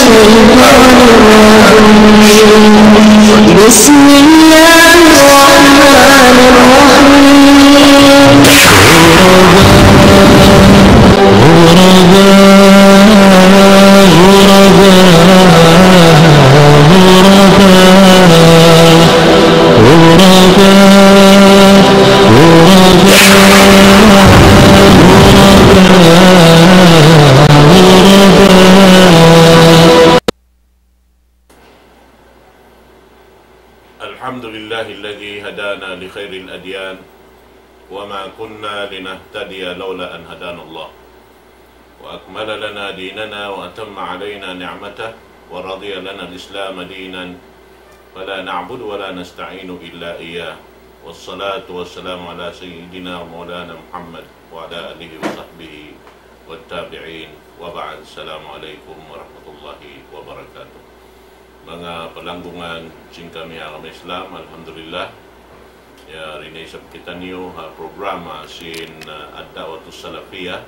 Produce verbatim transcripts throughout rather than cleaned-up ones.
بسم الله الرحمن الرحيم. الحمد لله الذي هدانا لخير الأديان وما كنا لنهتدي لولا أن هدانا الله وأكمل لنا ديننا وأتم علينا نعمته ورضي لنا الإسلام دينا فلا نعبد ولا نستعين إلا إياه والصلاة والسلام على سيدنا ومولانا محمد وعلى آله وصحبه والتابعين وبعد. السلام عليكم ورحمة الله وبركاته. Manga palanggungan sin kami ha agama Islam, alhamdulillah. Yari na isab kitaniyu ha programa sin, uh, Ad-Da'watus Salafiyah,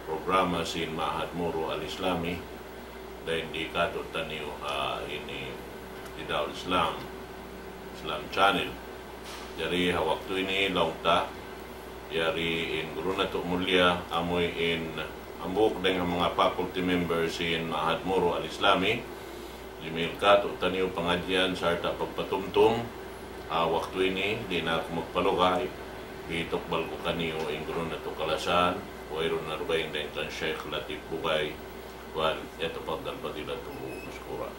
programa sin Ma'had Muru Al-Islami, dayn di katu'taniyu ha ini Nidaul Islam, Islam Channel. Jari ha waktu ini laung ta, yari in guru natu' mulia, amuin hambuuk dayn ha manga faculty members sin Ma'had Muru Al-Islami, jimihil katu'taniyu pangadjian sarta' pagpatumtum. Ha waktu ini, di' na aku magpalugay, hitukbal ku kaniyu in guru natu' kalasahan, wayruun na dugaing dayn kan Sheikh Latif Bugay, وليتفضل فضيلته مشكورا.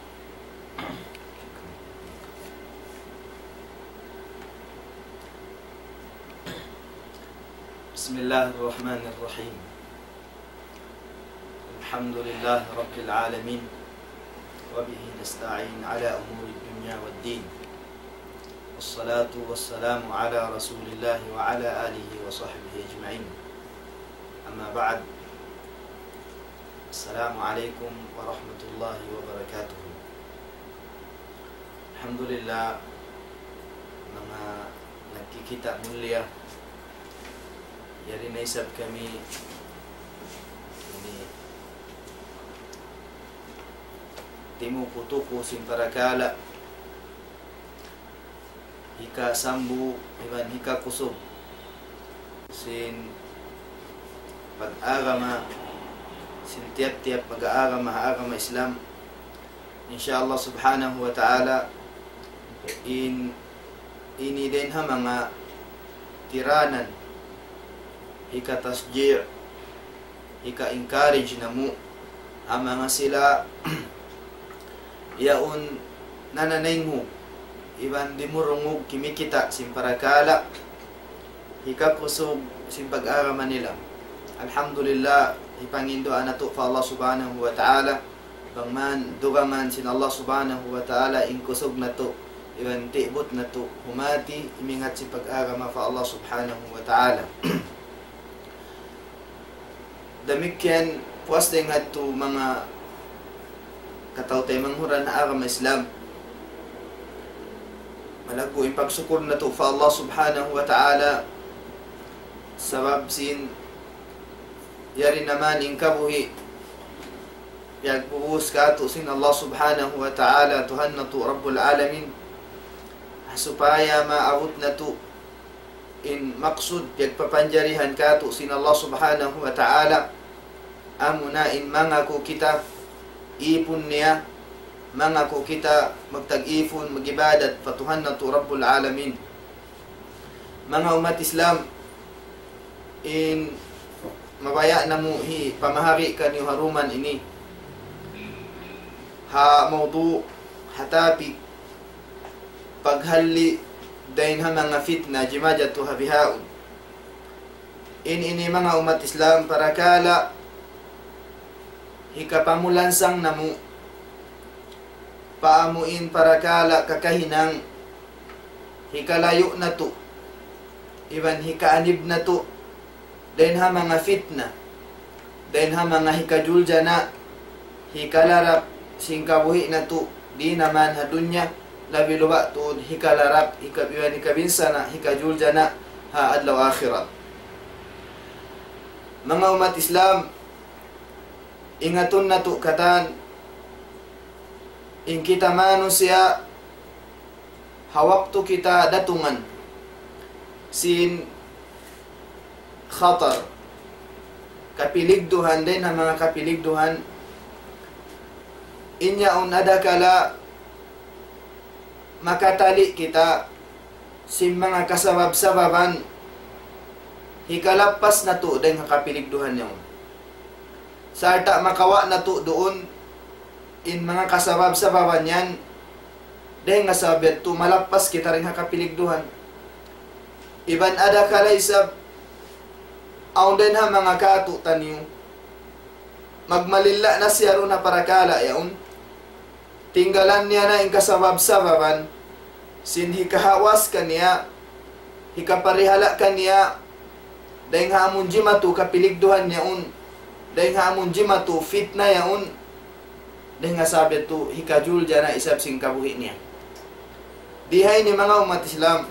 بسم الله الرحمن الرحيم. الحمد لله رب العالمين، وبه نستعين على أمور الدنيا والدين، والصلاة والسلام على رسول الله وعلى آله وصحبه أجمعين. أما بعد، السلام عليكم ورحمة الله وبركاته. Alhamdulillah, manga nagkikita' mulia, yari na isab kami ini timuku-tuku sin parakala' hikasambu iban hikakusug sin pag-agama sin tiyap-tiyap pag-agama ha agama Islam. Insya Allah subhanahu wa ta'ala, in ini dayn ha manga tiranan hika-tashji', hika-encourage namu' ha manga sila yaun nananaynghug iban dimurungug kimikita' sin parakala' hikakusug sin pag-agama nila. Alhamdulillah, hipanginduwaa natu' pa Allah subhanahu wa ta'ala, bang man dugangan sin Allah subhanahu wa ta'ala in kusug natu' iban ti'but natu' humati imingat sin pag-agama pa Allah subhanahu wa ta'ala. Damikkiyan puas dayn ha yadtu manga kataw-taymanghuran ha agama Islam. Malaggu' in pagsukur natu' pa Allah subhanahu wa ta'ala, sabab sin yari na man in kabuhi' piyagbuhus kātu' sin Allah subhanahu wa ta'ala, Tuhan natu' Rabbul Alamin, supaya maabut natu' in maksud piyagpapanjarihan kātu' sin Allah subhanahu wa ta'ala, amuna in mangaku kita ipun niya, mangaku kita magtag-ipun, mag-ibadat pa Tuhan natu' Rabbul Alamin. Manga ummat Islam, in mabaya' namu' hipamahari kaniyu ha duman ini ha mawdu', ha topic, paghalli' dayn ha manga fitna jimajatu ha bihaun. In ini manga ummat Islam parakala' hikapamulansang namu' pa amu in parakala' kakahinang hikalayu' natu' iban hikaanib natu' dayn ha manga fitna, dayn ha manga hikajuljana', hikalarap sin kabuhi' natu', di' na man ha dunya, labi luba' tuud hikalarap, hika-, iban hikabinsana', hikajuljana' ha adlaw akhirat. Manga ummat Islam, ingatun natu' katan, In kita manusiya', ha waktu kita datungan sin khatar, kapiligduhan, dayn ha manga kapiligduhan, in yaun adakala makatali' kita sin manga kasabab-sababan hikalappas natu' dayn ha kapiligduhan yaun. Sarta' makawa' natu' duun in manga kasabab-sababan yan, dayn ha sabab yadtu malappas kita dayn ha kapiligduhan. Iban adakala isab, awn dayn ha manga katu' taniyu, magmalilla' na siya duun ha parakala' yaun. Tinggalan niya na in kasabab-sababan, sin hikahawas kaniya, hikaparihala' kaniya, dayn ha amun jimatu kapiligduhan yaun, dayn ha amun jimatu fitna yaun, dayn ha sabab yadtu hikajulja na isab sin kabuhi' niya. Di ha ini manga ummat Islam,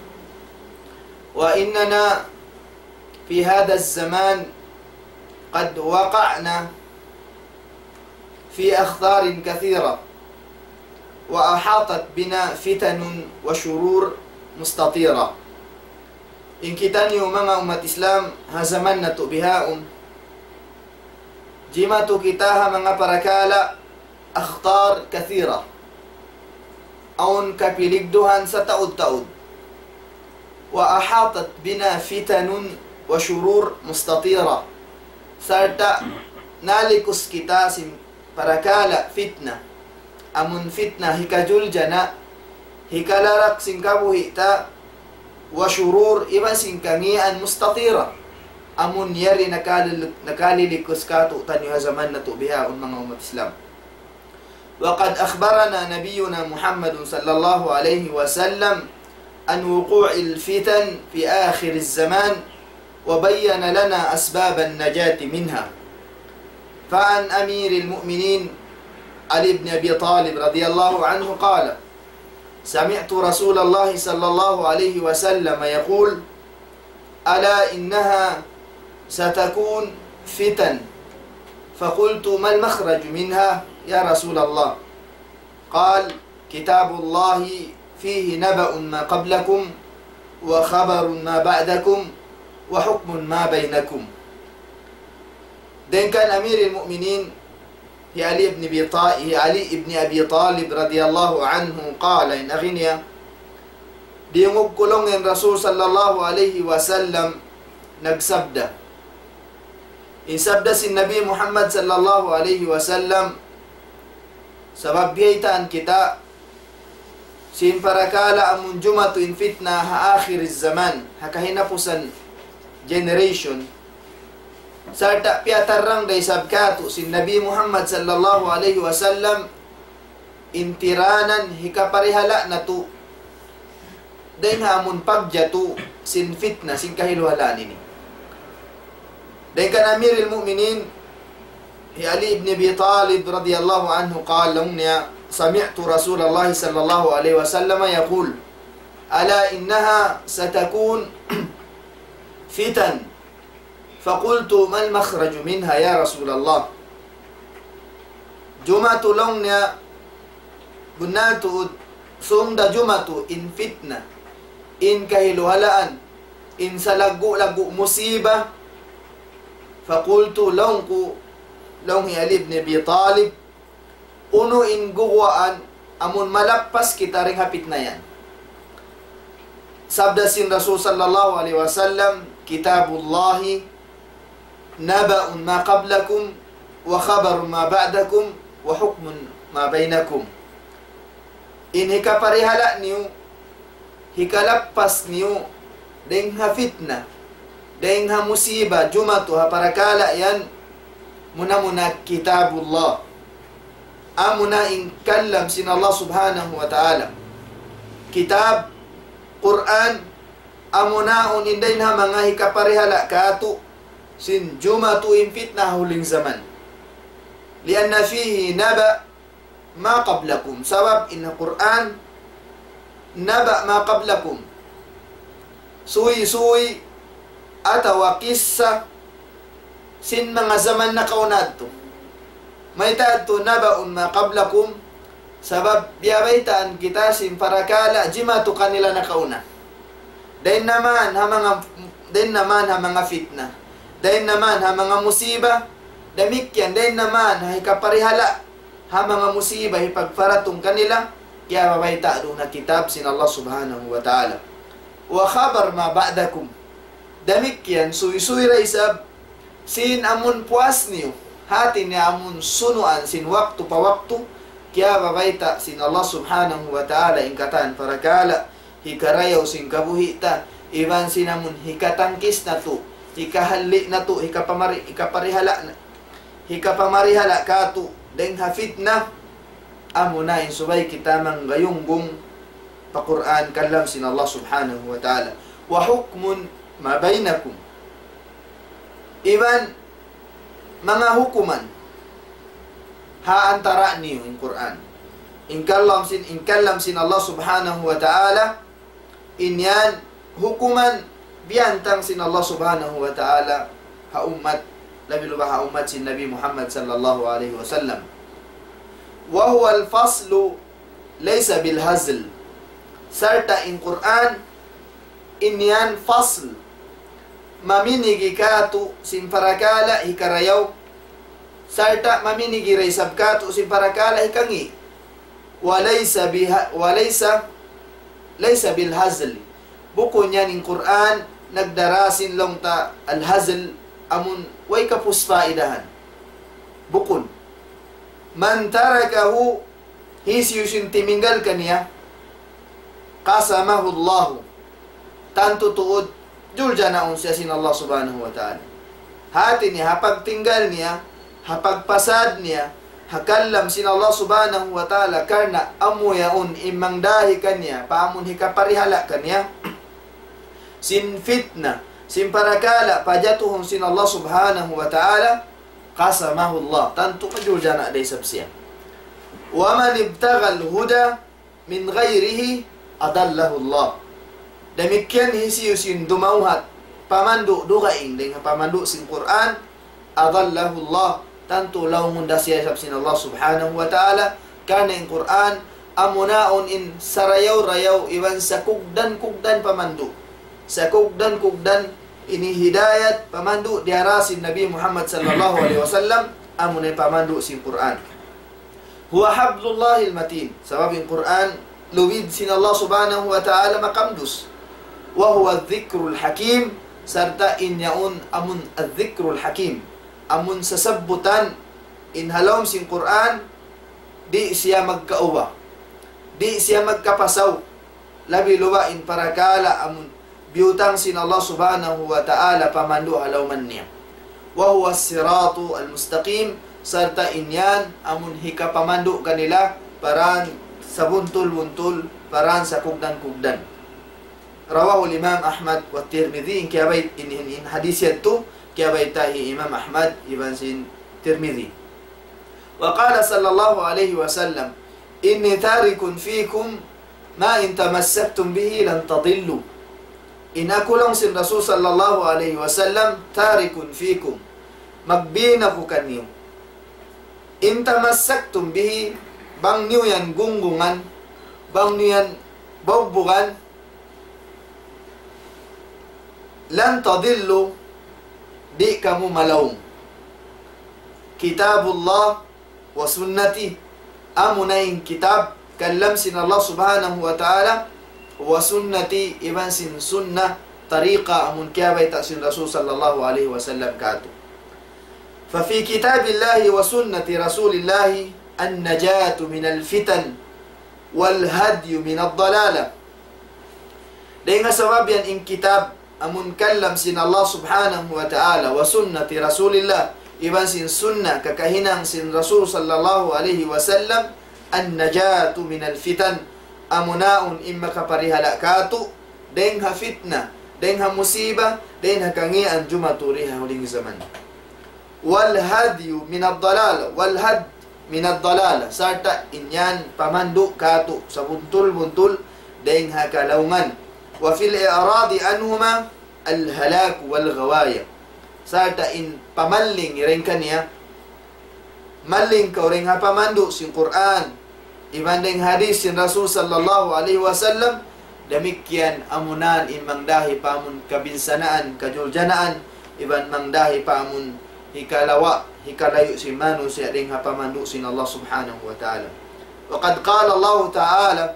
وإننا في هذا الزمان قد وقعنا في أخطار كثيرة وأحاطت بنا فتن وشرور مستطيرة. In kitaniyu manga ummat Islam, ha jaman natu' bihaun, jimatu kita ha manga parakala' أخطار كثيرة. Awn kapiligduhan sataud-taud. وأحاطت بنا فتن وشرور مستطيرة. Sarta' nalikus kita sin parakala' fitna. Amun fitna hikajulja na, hikalarak sin kabuhi' ta, وشرور, iban sin kangīan مستطيرة. Amun yari nakalil-, nakalilikus katu' taniyu ha jaman natu' bihaun manga ummat Islam. وقد أخبرنا نبينا محمد صلى الله عليه وسلم عن وقوع الفتن في آخر الزمان وبين لنا أسباب النجاة منها. فعن أمير المؤمنين علي بن أبي طالب رضي الله عنه قال: سمعت رسول الله صلى الله عليه وسلم يقول: ألا إنها ستكون فتن. فقلت: ما المخرج منها يا رسول الله؟ قال: كتاب الله فيه نبأ ما قبلكم وخبر ما بعدكم وحكم ما بينكم. Dayn kan Amiril Mu'minin, hi Ali ibn Abi Ta-, hi Ali ibn Abi Talib radiyallahu anhu, qala, in agi niya, diyungug ku laung in Rasul sallallahu alayhi wasallam nagsabda. In sabda sin Nabi Muhammad sallallahu alayhi wasallam, sabab biyaytaan kita, sin parakala' amun jumatu in fitna ha akhir zaman, ha kahinapusan generation, sarta' piyatarrang da isab kātu' sin Nabi Muhammad sallallahu alayhi wasallam, in tiranan hikaparihala' natu', dayn ha amun pagjatu sin fitna, sin kahiluhalaan ini. Dayn kan Amiril Mu'minin, hi Ali ibn Abi Talib radiyallahu anhu, qala, laung niya, سمعت رسول الله صلى الله عليه وسلم يقول: ألا إنها ستكون فتن. فقلت: ما المخرج منها يا رسول الله؟ Jumatu laung niya, bunnal tuud, sung da jumatu in fitna, in kahiluhalaan, in salaggu'-laggu' musiba. فقلت, laung ku, laung hi Ali ibn Abi Talib, unu in guwaan amun malappas kita dayn ha fitna yan? Sabda sin Rasul sallallahu alayhi wasallam, كتاب الله نبأ ما قبلكم وخبر ما بعدكم وحكم ما بينكم. In hikaparihala' niyu, hikalappas niyu dayn ha fitna, dayn ha musiba, jumatu ha parakala' yan, muna-muna Kitabullah. Amuna in kalam sin Allah Subhanahu wa Ta'ala. Kitab, Qur'an, amuna in dayn ha manga hikaparihala' kātu' sin jumatu in fitna ha huling jaman. لأن فيه نبأ ما قبلكم. Sabab in Qur'an, نبأ ما قبلكم. Suysuy atawa kissa sin manga jaman nakauna yadtu. Mayta' yadtu نبأ ما قبلكم, Sabab biyabaytaan kita sin parakala' jimatu kanila nakauna. Dayn naman ha manga, dayn naman ha manga fitna. Dayn naman ha manga musiba. Damikkiyan, dayn naman ha hikaparihala' ha manga musiba hipagparatung kanila, kiyabayta' duun ha kitab sin Allah Subhanahu wa Ta'ala. وخبر ما بعدكم. Damikkiyan, suysuy da isab sin amun puas niyu, hati niya amun sunuan sin waktu pa waktu, kiyabayta' sin Allah Subhanahu wa Ta'ala in katan parakala', hikarayaw sin kabuhi' ta, iban sin amun hikatangkis natu', hikahalli' natu', hikapamari-, hikaparihala' na-, hikapamarihala' katu', dayn ha fitna, amuna in subay kita manggayunggung pa Qur'an kalam sin Allah Subhanahu wa Ta'ala. وحكم ما بينكم. Iban manga hukuman ha antara' niyu in Qur'an. In kalam sin, in kalam sin Allah Subhanahu wa Ta'ala, in yan hukuman biyantang sin Allah Subhanahu wa Ta'ala ha ummat, labi luba ha ummat sin Nabi Muhammad sallallahu alayhi wasallam. وهو الفصل ليس بالهزل. Sarta' in Qur'an, in yan fasl, maminigi katu' sin parakala' hikarayaw, sarta' maminigi da isab katu' sin parakala' hikangi'. وليس بها، وليس، ليس بالهزل. Bukun yan in Qur'an nagdara sin laung ta al-hazl, amun way kapus paidahan. Bukun. من تركه, hisiyu-siyu in timinggal kaniya, قسمه الله, tantu tuud juljanaun siya sin Allah Subhanahu wa Ta'ala. Hati niya, ha pagtinggal niya, ha pagpasad niya ha kalam sin Allah Subhanahu wa Ta'ala, karna' amu yaun in mangdahi kaniya pa amun hikaparihala' kaniya sin fitna, sin parakala' pajatuhun sin Allah Subhanahu wa Ta'ala, قسمه الله, tantu juljana' da isab siya. ومن ابتغى الهدى من غيره أضله الله. Damikkiyan hisiyu-siyu in dumawhat pamandu' dugaing dayn ha pamandu' sin Qur'an, أضله الله, tantu laungun da siya isab sin Allah Subhanahu wa Ta'ala, karna' in Qur'an, amuna yaun in sarayaw-rayaw iban sakugdan-kugdan pamandu'. Sakugdan-kugdan ini hidayat pamandu' diyara sin Nabi Muhammad sallallahu alayhi wasallam, amuna in pamandu' sin Qur'an. هو حبل الله المتين. Sabab in Qur'an, luwid sin Allah Subhanahu wa Ta'ala makamdus. وهو الذكر الحكيم. Sarta' in yaun amun الذكر الحكيم. Amun sasabbutan in ha lawm sin Qur'an, di' siya magkauba. Di' siya magkapasaw. Labi luba in parakala' amun biyutang sin Allah Subhanahu wa Ta'ala pamandu' ha lawman niya. وهو الصراط المستقيم, sarta' in yan amun hikapamandu' kanila pa dan sabuntul-buntul, pa dan sakugdan-kugdan. رواه الإمام أحمد والترمذي, in kiyabayt-, in, in, in hadis yadtu, kiyabayta' hi Imam Ahmad iban sin Tirmidhi. وقال صلى الله عليه وسلم: إني تارك فيكم ما إن تمسكتم به لن تضلوا. In aku laung sin Rasul sallallahu alayhi wasallam, تارك فيكم, magbin aku kaniyu. إن تمسكتم به, bang niyu yan gunggungan, bang niyu yan baubugan, لن تضلوا, di' kamu malaung. كتاب الله وسنتي, amuna in kitab, kalam sin Allah Subhanahu wa Ta'ala, وسنتي, iban sin sunnah, tariqa, amun kiyabayta' sin Rasul sallallahu alayhi wasallam katu'. ففي كتاب الله وسنة رسول الله النجاة من الفتن والهدي من الضلالة. Dayn ha sabab yan in kitab amun kalam sin Allah Subhanahu wa Ta'ala, وسنة رسول الله, iban sin sunnah kakahinang sin Rasul sallallahu alayhi wasallam, النجاة من الفتن, amuna yaun in makaparihala' katu' dayn ha fitna, dayn ha musiba, dayn ha kangian jumatu di ha huling jaman. والهدي من الضلالة، والهدي من الضلالة, sarta' in yan pamandu' katu' sabuntul-buntul dayn ha kalaungan. وفي الإعراض عنهما الهلاك والغواية. Sarta' in pamalling dayn kaniya, malling kaw dayn ha pamandu' sin Qur'an, Iban dayn hadith sin Rasul sallallahu alayhi wasallam, damikkiyan amunan in mangdahi pa amun kabinsanaan, kajuljanaan, iban mangdahi pa amun hikalawa', hikalayu' sin manusiya' dayn ha pamandu' sin Allah subhanahu wa ta'ala. وقد قال الله تعالى: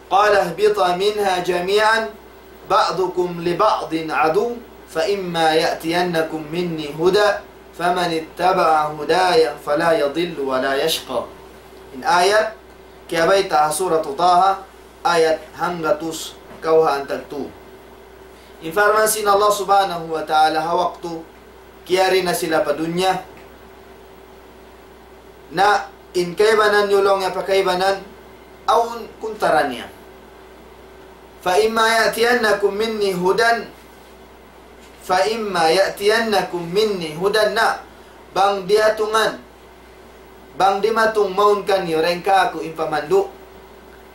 قال اهبطا منها جميعا بعضكم لبعض عدو فإما يأتينكم مني هدى فمن اتبع هداي فلا يضل ولا يشقى. In ayat, kiyabayta' ha Suratu Taha, ayat hanggatus kawhaan tagtu. In parman sin Allah subhanahu wa ta'ala ha waktu kiyari na sila pa dunya, na in kaibanan niyu laung niya pa kaibanan, awn kuntara niya. فإما يأتينكم مني هدى، فإما يأتينكم مني هدى, na bang diyatungan, bang dimatung mawn kaniyu dayn kāku' in pamandu',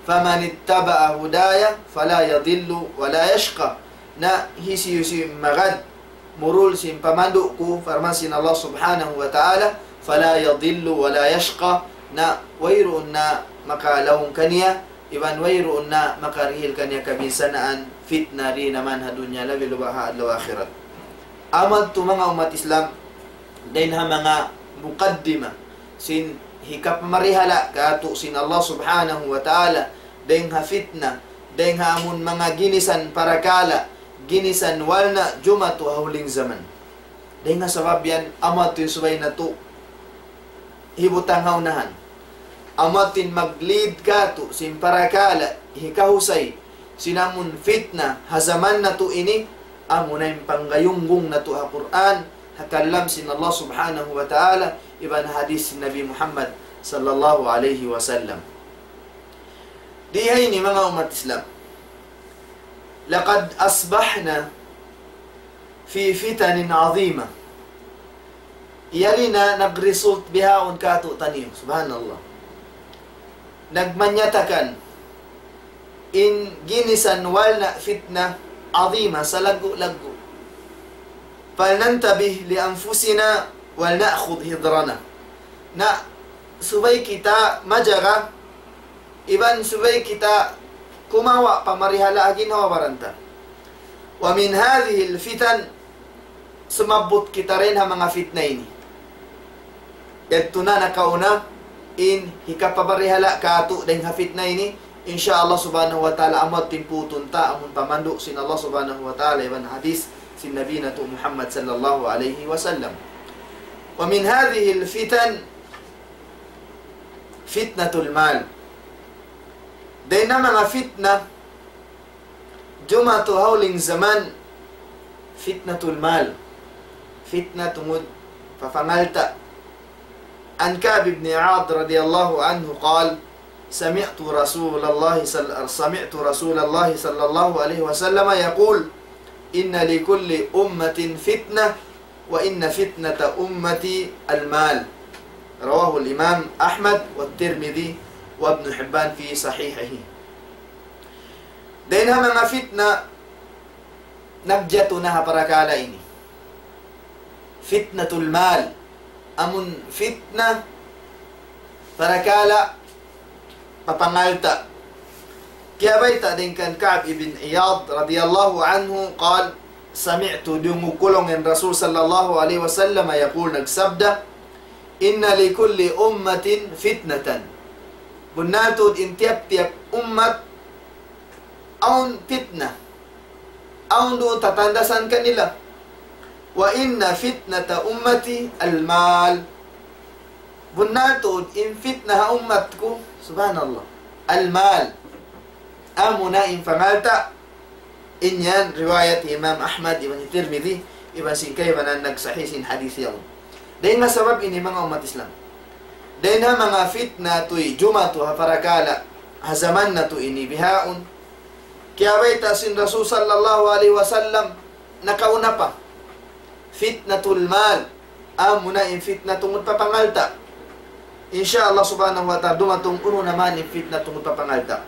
فمن اتبع هداي فلا يضل ولا يشقى. Na hisiyu-siyu magad murul sin pamandu' ku, parman sin Allah subhanahu wa ta'ala, فلا يضل ولا يشقى, na wayruun na makalaung kaniya, iban wayruun na makarihil kaniya kabinsanaan, fitna di naman ha dunya, labi luba ha adlaw akhirat. Amu yadtu manga ummat Islam, dayn ha manga mukaddima sin hikapamarihala' kātu' sin Allah subhanahu wa ta'ala, dayn ha fitna, dayn ha amun manga ginisan parakala', ginisan walna' jumatu ha huling jaman. Dayn ha sabab yan, amu yadtu in subay natu' hibutang ha unahan. Amu yadtu in mag-lead kātu' sin parakala' hikahusay sin amun fitna ha jaman natu' ini, amuna in panggayunggung natu' ha Qur'an, ha kalam sin Allah subhanahu wa ta'ala, iban hadith sin Nabi Muhammad sallallahu alayhi wasallam. Di ha ini manga ummat Islam, لقد أصبحنا في فتن عظيمة. Yari na nag-result bihaun kātu'niyu. Subhanallah. Nagmanyatakan in ginisan walna' fitna azima, salaggu'-laggu'. فلننتبه لأنفسنا ولنأخذ حذرنا. Na subay kita majaga, iban subay kita kumawa' pamarihala' ha ginhawa-baran ta. ومن هذه الفتن, sumabbut kita dayn ha manga fitna ini. Yadtu na nakauna in hikapamarihala' kātu' dayn ha fitna ini, insya Allah subhanahu wa ta'ala, amu yadtu in putun ta, amun pamandu' sin Allah subhanahu wa ta'ala, iban hadith sin Nabi natu' Muhammad sallallahu alayhi wasallam. ومن هذه الفتن فتنة المال. Dayn ha manga fitna jumatu ha huling jaman, fitnatul mal. Fitna tungud papangalta'. عن كعب بن عياض رضي الله عنه قال: سمعت رسول الله صل-، سمعت رسول الله صلى الله عليه وسلم يقول: إن لكل أمة فتنة، وإن فتنة أمتي المال. رواه الإمام أحمد والترمذي وابن حبان في صحيحه. Dayn ha manga fitna nagjatu na ha parakala' ini. Fitnatul mal. Amun fitna parakala' papangalta'. Kiyabayta' dayn kan Ka'b ibn Iyad radiyallahu anhu قال: سمعت, diyungug ku laung in Rasul sallallahu alayhi wasallam, يقول, nagsabda: إن لكل أمة فتنة. Bunnal tuud in tiyap-tiyap ummat awn fitna. Awn duun tatandasan kanila. وإن فتنة أمتي المال. Bunnal tuud in fitna ha ummat ku, subhanallah, al-mal. Amuna in pangalta'. In yan riwayat Imam Ahmad, iban Tirmidhi, iban sin kaibanan nagsahih sin hadith yaun. Dayn ha sabab ini manga ummat Islam, dayn ha manga fitna tuy jumatu ha parakala' ha jaman natu' ini bihaun. Kiyabayta' sin Rasul sallallahu alayhi wasallam nakauna pa. Fitnatul mal. Amuna in fitna tungud papangalta'. Insya Allah subhanahu wa ta'ala dumatung unu na man in fitna tungud papangalta'.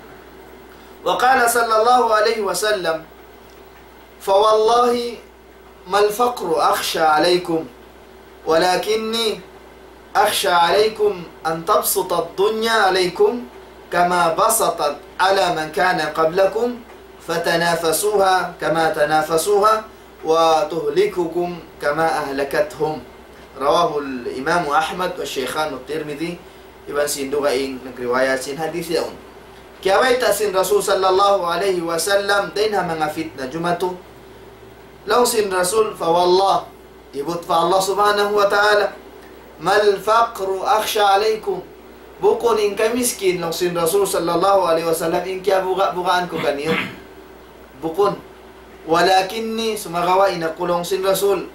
وقال صلى الله عليه وسلم: فوالله ما الفقر أخشى عليكم ولكني أخشى عليكم أن تبسط الدنيا عليكم كما بسطت على من كان قبلكم فتنافسوها كما تنافسوها وتهلككم كما أهلكتهم. رواه الإمام أحمد والشيخان والترمذي. Iban sin dugaing nagriwayat sin hadith yaun. Kiyabayta' sin Rasul sallallahu alayhi wasallam dayn ha manga fitna jumatu. Laung sin Rasul, فوالله, ibut pa Allah subhanahu wa ta'ala, ما الفقر أخشى عليكم. Bukun in kamiskin, laung sin Rasul sallallahu alayhi wasallam, in kiyabuga-bugaan ku kaniyu. Bukun. ولكني, sumagawa' in aku, laung sin Rasul,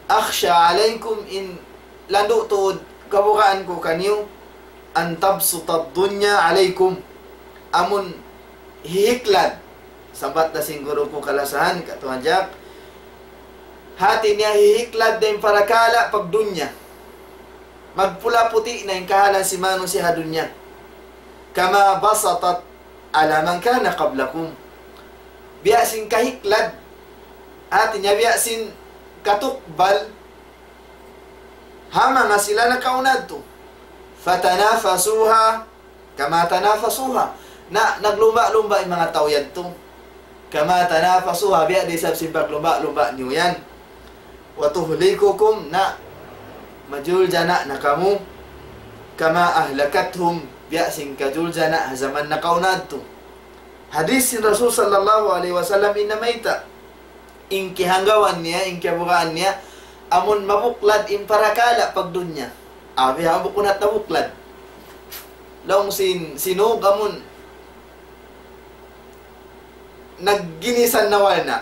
أخشى عليكم, in landu' tuud kabugaan ku kaniyu, أن تبسط الدنيا عليكم. Amun hihiklad, sambat da sin guru ku kalasahan, katuan jak, hati niya hihiklad da in parakala' pagdunya. Magpula-puti' na in kahalan sin manusiya' ha dunya. كما بسطت على من كان قبلكم. Biya' sin kahiklad, hati niya biya' sin katukbal, ha manga sila nakauna yadtu. فتنافسوها كما تنافسوها. Na, naglumba'-lumba' in manga tau yadtu. كما تنافسوها, biya' da isab sin paglumba'-lumba' niyu yan. وتهلككم, na, majuljana' na kamu. كما أهلكتهم, biya' sin kajuljana' ha jaman nakauna yadtu. Hadith sin Rasul sallallahu alayhi wasallam in namayta'. In kihanggawan niya, in kiyabugaan niya, amun mabuklad in parakala' pagdunya. Abi, ha, bukun hat nabuklad. Laung sin, sinug amun nagginisan na walna'.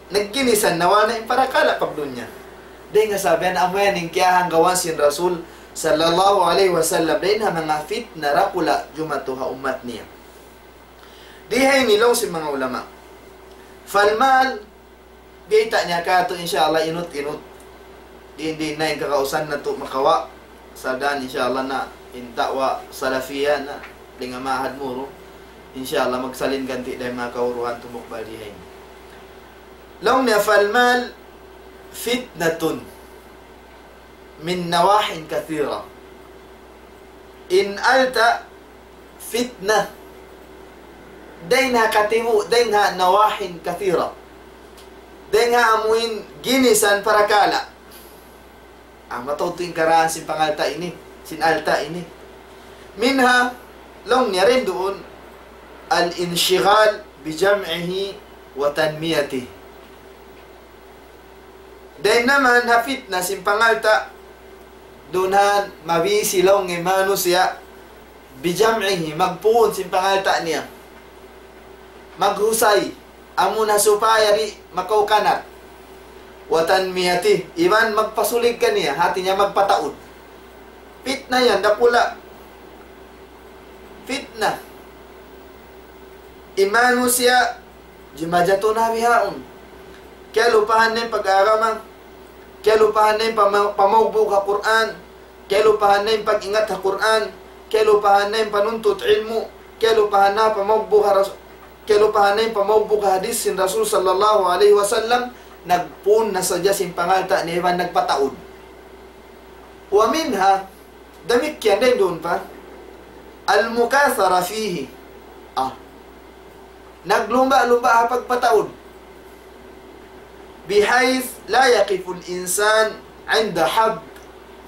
Nagginisan na walna' in parakala' pagdunya. Dayn ha sabab yan, amu yan in kiyahanggawan sin Rasul sallallahu alayhi wasallam. Dayn ha manga fitna dakula' jumatu ha ummat niya. Di ha ini laung sin manga ulama. فالمال, bayta' niya katu', insya Allah, inut-inut. Di, di na in kakausan natu' makawa'. Sadan, insya Allah, na in da'wa salafiya na, di nga mahad muru. Insya Allah, magsalin ganti' da in manga kauruhan tumukbal di ha ini. Laung niya, فالمال فتنة من نواح كثيرة. In alta' fitna. Dayn ha katibu', dayn ha نواح كثيرة. Dayn ha amuin ginisan parakala'. Ah, mataud tuud in karaan sin pangalta' ini, sin alta' ini. منها, laung niya dayn duun, الانشغال بجمعه وتنميته. Dayn naman ha fitna sin pangalta', duun han mabisi laung in manusiya', بجمعه, magpuun sin pangalta' niya. Maghusay, amuna supaya di' makaukanat. وتنميته, iban magpasulig kaniya, hati niya magpataud. Fitna yan, dakula'. Fitna. In manusiya', jimajatu na bihaun. Kiyalupahan na in pag-agama. Kiyalupahan na in pama-, pamaugbu' ha Qur'an. Kiyalupahan na in pag-ingat ha Qur'an. Kiyalupahan na in panuntut ilmu'. Kiyalupahan na pamaugbu' ha Ras-, kiyalupahan na in pamaugbu' ha hadith sin Rasul sallallahu alayhi wasallam. Nagpuun na sadja sin pangalta' niya iban nagpataud. ومنها, damikkiyan dayn duun pa, المكاثرة فيه. Ah. Naglumba'-lumba' ha pagpataud. بحيث لا يقف الإنسان عند حد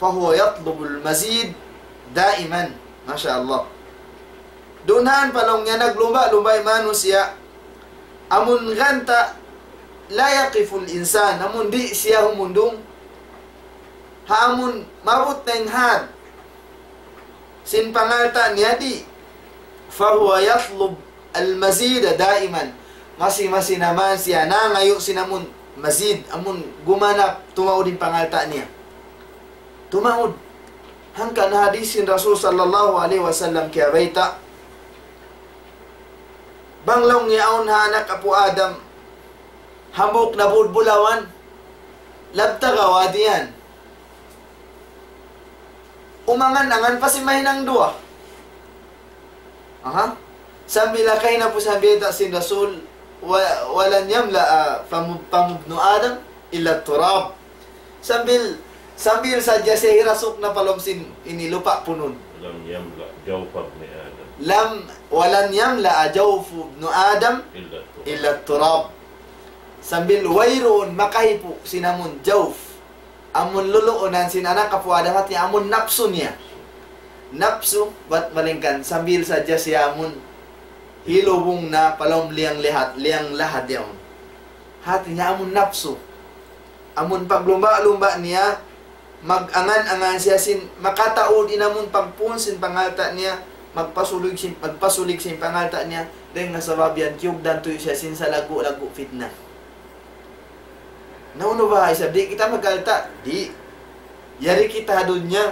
فهو يطلب المزيد دائما. Masha Allah. Duun han pa laung niya naglumba'-lumba' in manusiya'. Amun ganta' لا يقف الإنسان, amun di' siya humundung. Ha amun maabut na in had sin pangalta' niya di'. فهو يطلب المزيد دائما. Masi-masi na man siya nangayu' sin amun mazid, amun gumanap tumaud in pangalta' niya. Tumaud. Hangkan hadith sin Rasul sallallahu alayhi wasallam kiyabayta'. Bang laung niya awn ha anak apu' Adam, hambuuk na bulbulawan, لابتغى واديا. Umangan-angan pa sin mahinang duwa. Aha. Sambil ha kahinapusan bayta' sin Rasul, wa-, ولن يملأ فم، فم ابن آدم إلا التراب. Sambil Sambil sadja siya hirasuk na pa lawm sin ini lupa' punun. لم يملأ جوف ابن آدم Lam, ولن يملأ جوف ابن آدم إلا التراب. إلا التراب. Sambil wayruun makahipu' sin amun jawf. Amun luluunan sin anak apu' Adam, hati amun napsu niya. Napsu, bat malayngkan, sambil sadja siya amun hilubung na pa lawm liyang lahat, liyang lahat yaun. Hati niya amun napsu. Amun paglumba'-lumba' niya, mag-angan-angan siya sin makataud in amun pagpuun sin pangalta' niya, magpasulig sin, magpasulig sin pangalta' niya, dayn ha sabab yan kiyugdan tuud siya sin salaggu'-laggu' fitna. Na unu baha' isab, di' kita mag-alta', di'. Yari kita ha dunya,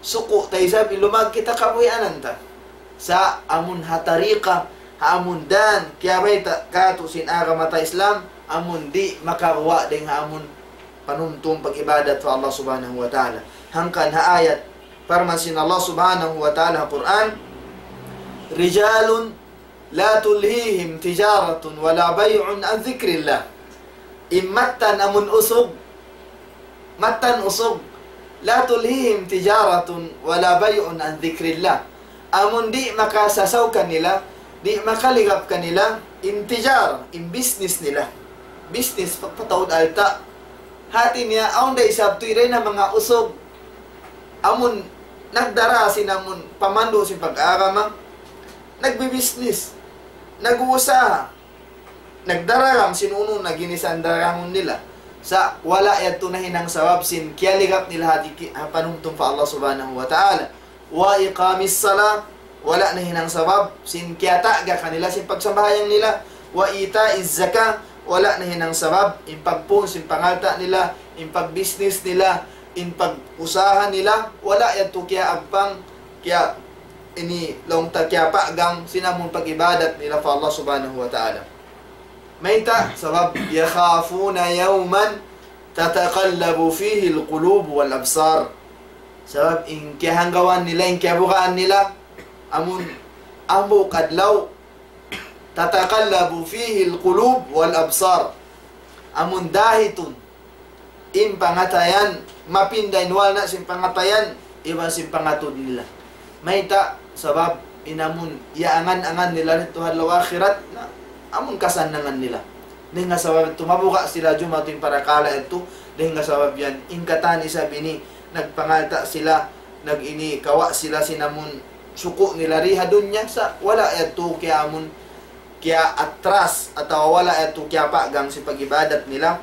suku' ta isab, ilumag kita kabuhianan ta. Sa' amun ha tariqa, ha amun dan, kiyabayta' katu' sin agama ta Islam, amun di' makaguwa' dayn ha amun panumtum pag-ibadat pa Allah Subhanahu wa Ta'ala. Hangkan ha ayat, parman sin Allah Subhanahu wa Ta'ala ha Qur'an, رجال لا تلهيهم تجارة ولا بيع عن ذكر الله. In mattan amun usug, mattan usug, لا تلهيهم تجارة ولا بيع عن ذكر الله. Amun di' makasasaw kanila, di' makaligap kanila, in tijara, in business nila. Business, pagpataud alta'. Hati niya, awn da isab tuud dayn ha manga usug. Amun nagdara sin amun pamandu' sin pag-agama, nagbibisnis, nag-uusaha, nagdaragam sin unu na ginisan daragangun nila. Sa' wala' yadtu nahinang sabab sin kiyaligap nila ha diki-, ha panumtum pa Allah Subhanahu wa Ta'ala. وإقام الصلاة, wala' nahinang sabab sin kiyatagga kanila sin pagsambahayang nila. وإيتاء الزكاة, wala' nahinang sabab in pagpuun sin pangalta' nila, in pagbisnis nila, in pag-usaha nila, wala' yadtu kiyaagpang, kiya ini laung ta kiyapagang sin amun pag-ibadat nila pa Allah Subhanahu wa Ta'ala. Mayta'? Sabab يخافون يوما تتقلب فيه القلوب والأبصار. Sabab in kiyahanggawan nila, in kiyabugaan nila, amun hambuuk adlaw, تتقلب فيه القلوب والأبصار. Amun dahitun in pangatayan, mapinda in walna' sin pangatayan, iban sin pangatud nila. Mayta'? Sabab in amun iyaangan-angan nila didtu ha adlaw akhirat, na amun kasannangan nila. Dayn ha sabab yadtu mabuga' sila jumatu in parakala' yadtu, dayn ha sabab yan, in katan isab ini, nagpangalta' sila, nag-ini, kawa' sila sin amun suku' nila di ha dunya, sa' wala' yadtu kiya amun, kiyaatras, atawa wala' yadtu kiyapagang sin pag-ibadat nila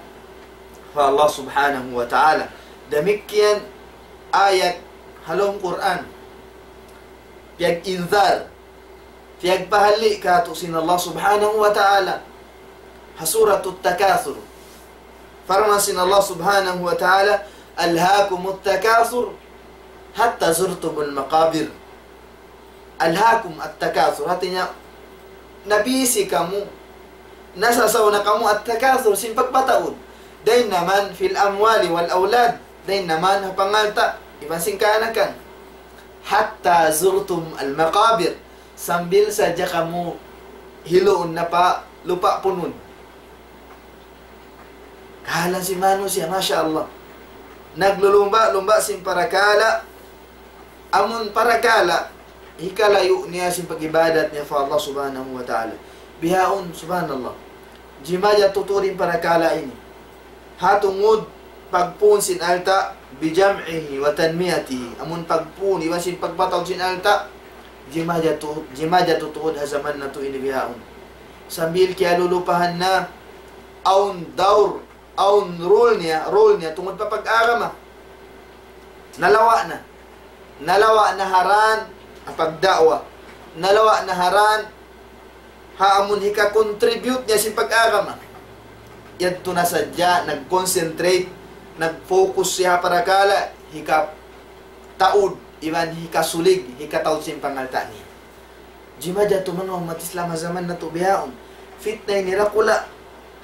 pa Allah Subhanahu wa Ta'ala. Damikkiyan ayat ha lawm Qur'an. Piyag-inzar, piyagpahalli' katu' sin Allah Subhanahu wa Ta'ala. Ha Suratut Takathur. Parman sin Allah Subhanahu wa Ta'ala, ألهاكم التكاثر حتى زرتم المقابر. ألهاكم التكاثر. Hati niya, nabisi kamu, nasasaw na kamu التكاثر, sin pagpataud. Dayn ha man في الأموال والأولاد. Dayn ha man ha pangalta', iban sin kaanakan. حتى زرتم المقابر. Sambil sadja kamu hiluun na pa lupa' punun. Kahalan sin manusiya', masha Allah. Naglulumba'-lumba' sin parakala', amun parakala', hikalayu' niya sin pag-ibadat niya pa Allah Subhanahu wa Ta'ala. Bihaun, subhanallah. Jimajatu tuud in parakala' ini. Ha tungud pagpuun sin alta', بجمعه وتنميته. Amun pagpuun, iban sin pagpataud sin alta', jimajatu, jimajatu tuud ha jaman natu' ini bihaun. Sambil kiyalulupahan na, awn dawr, awn role niya, role niya tungud pa pag-agama. Nalawa' na. Nalawa' na ha ran ha pagda'wa. Nalawa' na ha ran ha amun hika-contribute niya sin pag-agama. Yadtu na sadja nag-concentrate, nag-focus siya ha parakala' hikataud, iban hikasulig, hikataud sin pangalta' niya. Jimajatu manga ummat Islam ha jaman natu' bihaun. Fitna ini dakula'.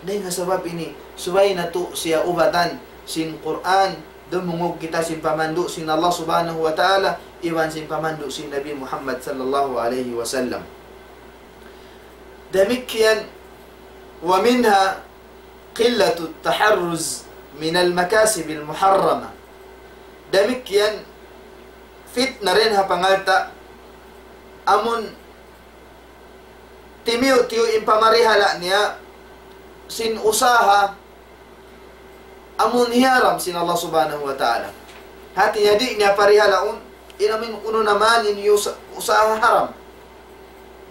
Dayn ha sabab ini, subay natu' siya ubatan sin Qur'an, dumungug kita sin pamandu' sin Allah Subhanahu wa Ta'ala, iban sin pamandu' sin Nabi Muhammad sallallahu alayhi wasallam. Damikkiyan, ومنها قلة التحرز من المكاسب المحرمة. Damikkiyan fitna dayn ha pangalta', amun timiyu'-tiyu' in pamarihala' niya sin usaha amun hiyaram sin Allah Subhanahu wa Ta'ala. Hati niya di' niya parihalaun in amun unu na man in usa-, usaha haram.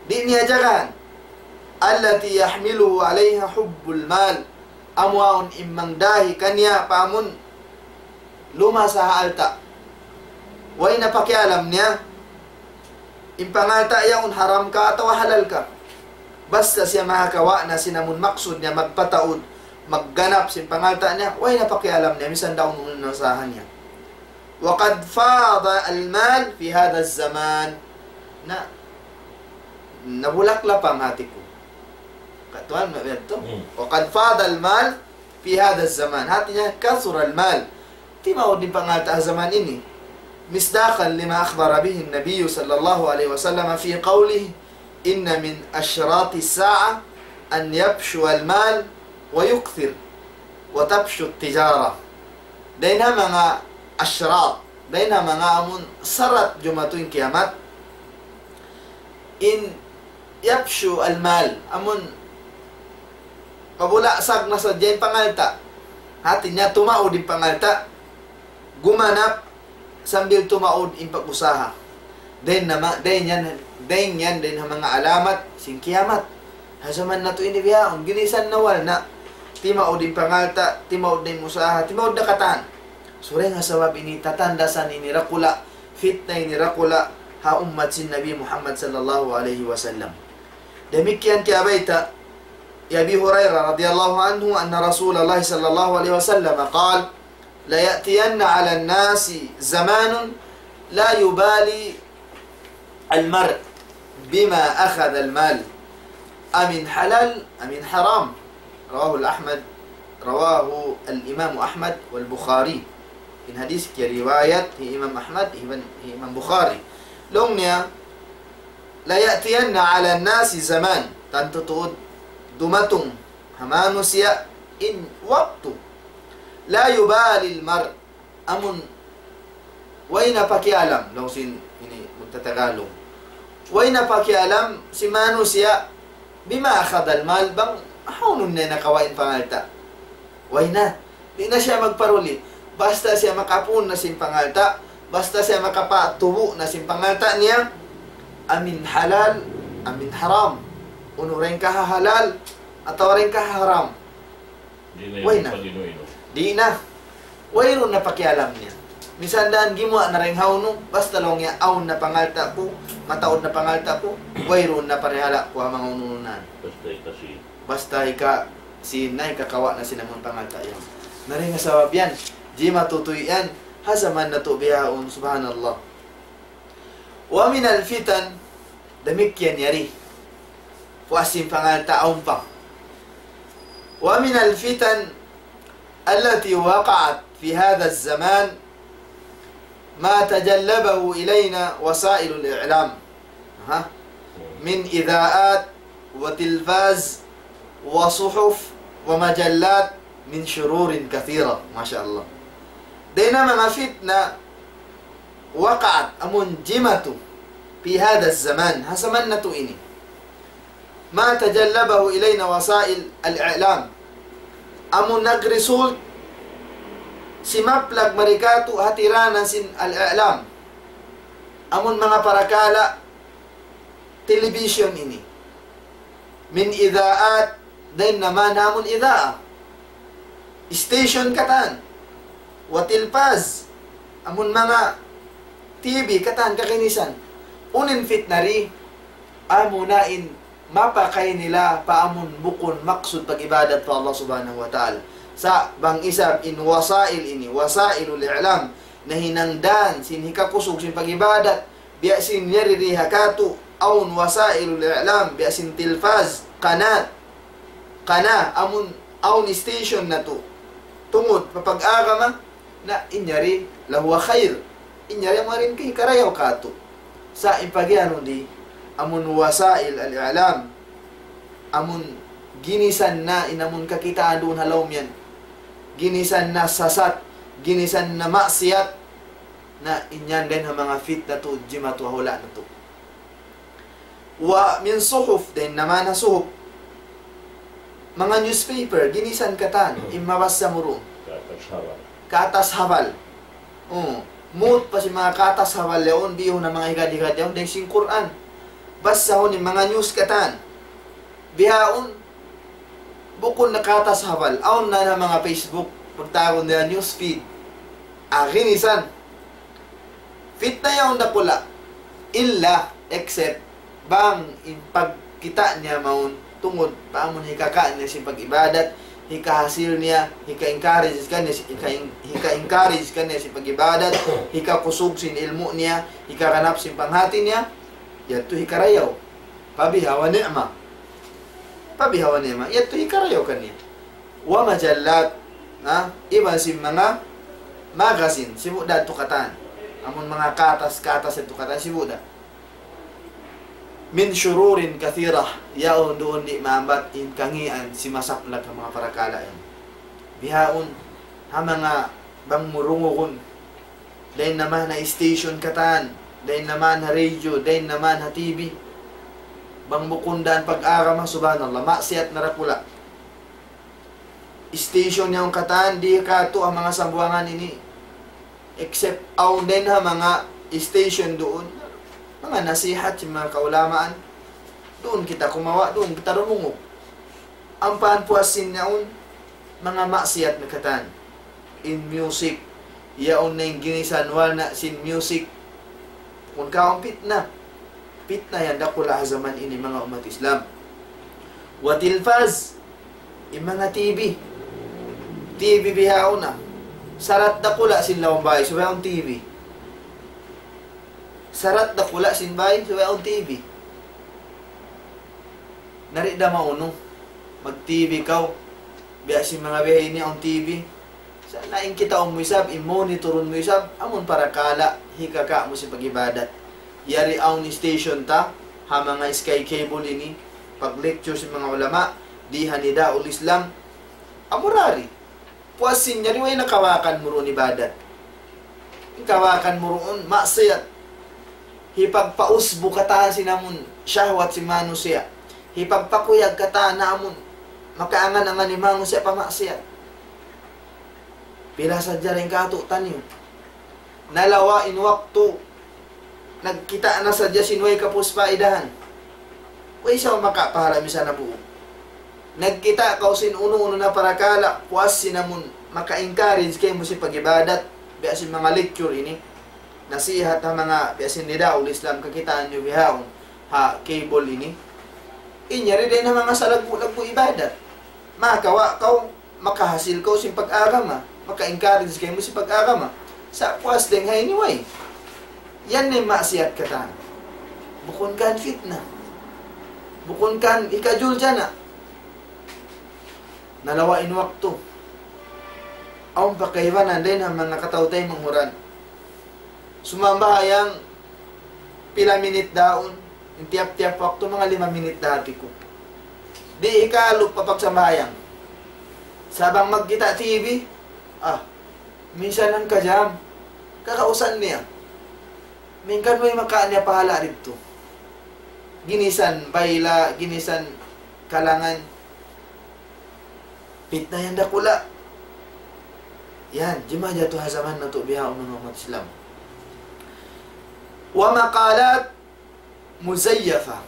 Di' niya jagahan. التي يحمله عليها حب المال. Amu awn in mangdahi kaniya pa amun lumasa ha alta'. Way na pakialam niya in pangalta' yaun haram ka atawa halal ka. Basta siya makakawa' na sin amun maksud niya magpataud, magganap sin pangalta' niya, way na pakialam niya, misan da unu in usaha niya. وقد فاض المال في هذا الزمان. Na, nabulak lapang hati ku. Katuan, ma-, yadtu. Hmm. وقد فاض المال في هذا الزمان. Hati niya, كثر المال. Timaud in pangalta' ha jaman ini. مصداقا لما أخبر به النبي صلى الله عليه وسلم في قوله: إن من أشراط الساعة أن يفشو المال ويكثر وتفشو التجارة. Dayn ha manga ashrat, dayn ha manga amun sarat jumatu in kiyamat, in يفشو المال, amun pabulaksak na sadja in pangalta'. Hati niya tumaud in pangalta', gumanap sambil tumaud in pag-usaha. Dayn na ma-, dayn yan, dayn yan, dayn ha manga alamat sin kiyamat. Ha jaman natu' ini bihaun, ginisan na wala' na. Timaud in pangalta', timaud na in usaha, timaud na katan. Suring ha sabab ini tatandasan ini dakula', fitna ini dakula', ha ummat sin Nabi Muhammad sallallahu alayhi wasallam. Damikkiyan kiyabayta' hi Abi Hurairah radiyallahu anhu, أن رسول الله صلى الله عليه وسلم قال: ليأتين على الناس زمان لا يبالي المرء بما أخذ المال أمن حلال أمن حرام. رواه الأحمد، رواه الإمام أحمد والبخاري. In hadis kiyariwayat hi Imam Ahmad, hi Imam, hi Imam Bukhari. Laung niya, ليأتين على الناس زمان. Tantu tuud dumatung ha manusiya' in waktu. لا يبالي المرء. Amun way na pakialam, laung sin ini magtatagalog. Way na pakialam sin manusiya' بما أخذ المال, bang hawnu na in nakawa' in pangalta'. Way na. Di' na siya magparuli. Basta siya makapun na sin pangalta', basta siya makapatubu na sin pangalta' niya, amin halal, amin haram. Unu dayn ka ha halal, atawa dayn ka ha haram. Di' na. Way na. Di' na. Wayruun na pakialam niya. Misan da gimuwa' na dayn hawnu, basta laung niya awn na pangalta' ku, mataud na pangalta' ku, wayruun na parihala' ku ha manga unu-unu na. Basta ikasin. Basta ikasin na, ikakawa' na sin amun pangalta' yan. Na dayn ha sabab yan, jimatu tuud yan, ha jaman natu' bihaun, subhanallah. ومن الفتن, damikkiyan yari. Puas sin pangalta' awn pa. ومن الفتن التي وقعت في هذا الزمان ما تجلبه إلينا وسائل الإعلام. Ha? من إذاعات وتلفاز وصحف ومجلات من شرور كثيرة. Masha Allah. Dayn ha manga fitna وقعت, amun jimatu, في هذا الزمان, ha jaman natu' ini. ما تجلبه إلينا وسائل الإعلام. Amun nag-result, simaplag mari kātu' ha tiranan sin al-i'lam. Amun manga parakala' television ini. من إذاعات, dayn ha manga amun idaa'a. Station katan. وتلفاز, amun manga T V katan kaginisan. Unu in fitna di', amuna in mapakay nila pa amun bukun maksud pag-ibadat pa Allah Subhanahu wa Ta'ala. Sa' bang isab in wasail ini, wasailul i'lam, nahinang dan sin hikakusug sin pag-ibadat, biya' sin yari di ha kātu', awn wasailul i'lam, biya' sin tilfaz, qanat, qanat, amun awn station natu'. Tungud pa pag-agama, na in yari lahuwa khair. In yari amu in karayaw kātu'. Sa' in pagiyanun di', amun wasail al-i'lam, amun ginisan na in amun kakitaan duun ha lawm yan. Ginisan na sasat, ginisan na maksiyat, Na in yan dayn ha manga fitna tuud, jimatu ha hula' natu'. Wa min suhuf, dayn naman ha suhuf. Manga newspaper, ginisan katan, in mabassa mu duun. Katas habal. Katas habal. Oh, muut pa sin manga katas habal yaun, bihun na manga higad-higad yaun, dayn sin Qur'an. Bassahun in manga news katan. Bihaun, bukun na katas habal. Awn na na manga Facebook, pagtawagun nila news feed. Ah, ginisan. Fitna yaun dakula'. Illa, except, bang in pagkita' niya mawn tungud pa amun hikaka' niya sin pag-ibadat, hikahasil niya, hika-encourage kaniya, hika-, hika-encourage kaniya sin pag-ibadat, hikakusug sin ilmu' niya, hikaganap sin panghati niya, yadtu hikarayaw. Fabiha wa ni'ma. Fabiha wa ni'ma. Yadtu hikarayaw kaniya. Wa majallat, ha? Iban sin manga magazine, sibu' da yadtu katan. Amun manga katas-katas yadtu katan, sibu' da. Min shururin kathirah, yaun duun di' maambat in kangīan sin masaplag ha manga parakala' yan. Bihaun, ha manga bang mu dungugun, dayn naman ha station katan, dayn naman ha radio, dayn naman ha T V. Bang bukun dan pag-agama, subhanallah, maksiyat na dakula'. Station yaun katan, di' katu' ha manga Sambuwangan ini. Except awn dayn ha manga station duun, manga nasihat sin manga kaulamaan. Duun kita kumawa', duun kita dumungug. Ampa in puas sin yaun, manga maksiyat na katan. In music, yaun na in ginisan wala' sin music. Bukun kaw in fitna. Fitna yan dakula' ha jaman ini, manga ummat Islam. Wa tilfaz, in manga T V. T V bihaun na. Sarat dakula' sin lawm bay, subay awn T V. Sarat dakula' sin bay, subay awn T V. Na di' da maunu, mag-T V kaw. Biya' sin manga bihaini awn T V. Sa' na in kitaun mu isab, in monitorun mu isab, amun parakala', hikaka' mu sin pag-ibadat. Yari awn station ta, ha manga Sky Cable ini, pag-lecture sin manga ulama, di ha Nidaul Islam, amura di. Puas sin yari way na kawakan mu duun ibadat. In kawakan mu duun, maksiyat. Hipagpausbu katan sin amun shahwat sin manusiya'. Hipagpakuyag katan amun makaangan-angan in manusiya' pa maksiyat. Pila sadja dayn kātu'niyu. Nalawa' in waktu, nagkita' na sadja sin way kapūs paidahan. Way sa makapahala' misan na buuk. Nagkita' kaw sin unu-unu na parakala', puas sin amun maka-encourage kaymu sin pag-ibadat, biya' sin manga lecture ini. Nasihat ha manga biya' sin Nidaul Islam kakitaan niyu bihaun ha cable ini. In yari dayn ha manga salaggu'-laggu' ibadat. Makawa' kaw, makahasil kaw sin pag-agama, maka-encourage kaymu sin pag-agama. Sa' puas dayn ha ini way. Yan na in maksiyat katan. Bukun kan fitna. Bukun kan hikajuljana'. Nalawa' in waktu. Awn pa kaibanan dayn ha manga kataw-taymanghuran. Sumambahayang pila minit daun, in tiyap-tiyap waktu manga lima minit da hati ku. Di' hikalup pa pagsambahayang. Sa' bang magkita' T V, ah, minsan hangka jam, kakausan niya. Minsan way makawa' niya pahala' didtu. Ginisan bayla', ginisan kalangan. Pitna yan dakula'. Yan, jimatu ha jaman natu' bihaun manga ummat Islam. Wa maqalat muzayyafa.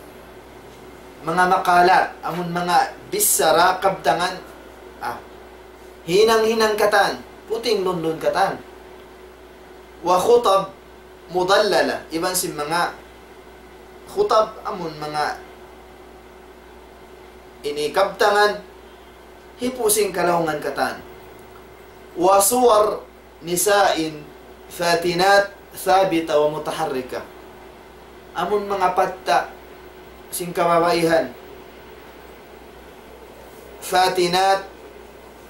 Manga maqalat, amun manga bichara kabtangan, ah, hinang-hinang katan, puting lundun katan. Wa khutab mudallala, iban sin manga khutab amun manga ini kabtangan, hipu' sin kalaungan katan. Wa suwar nisa'in fatinat thabita wa mutaharrika. Amun manga patta' sin kababaihan. Fatinat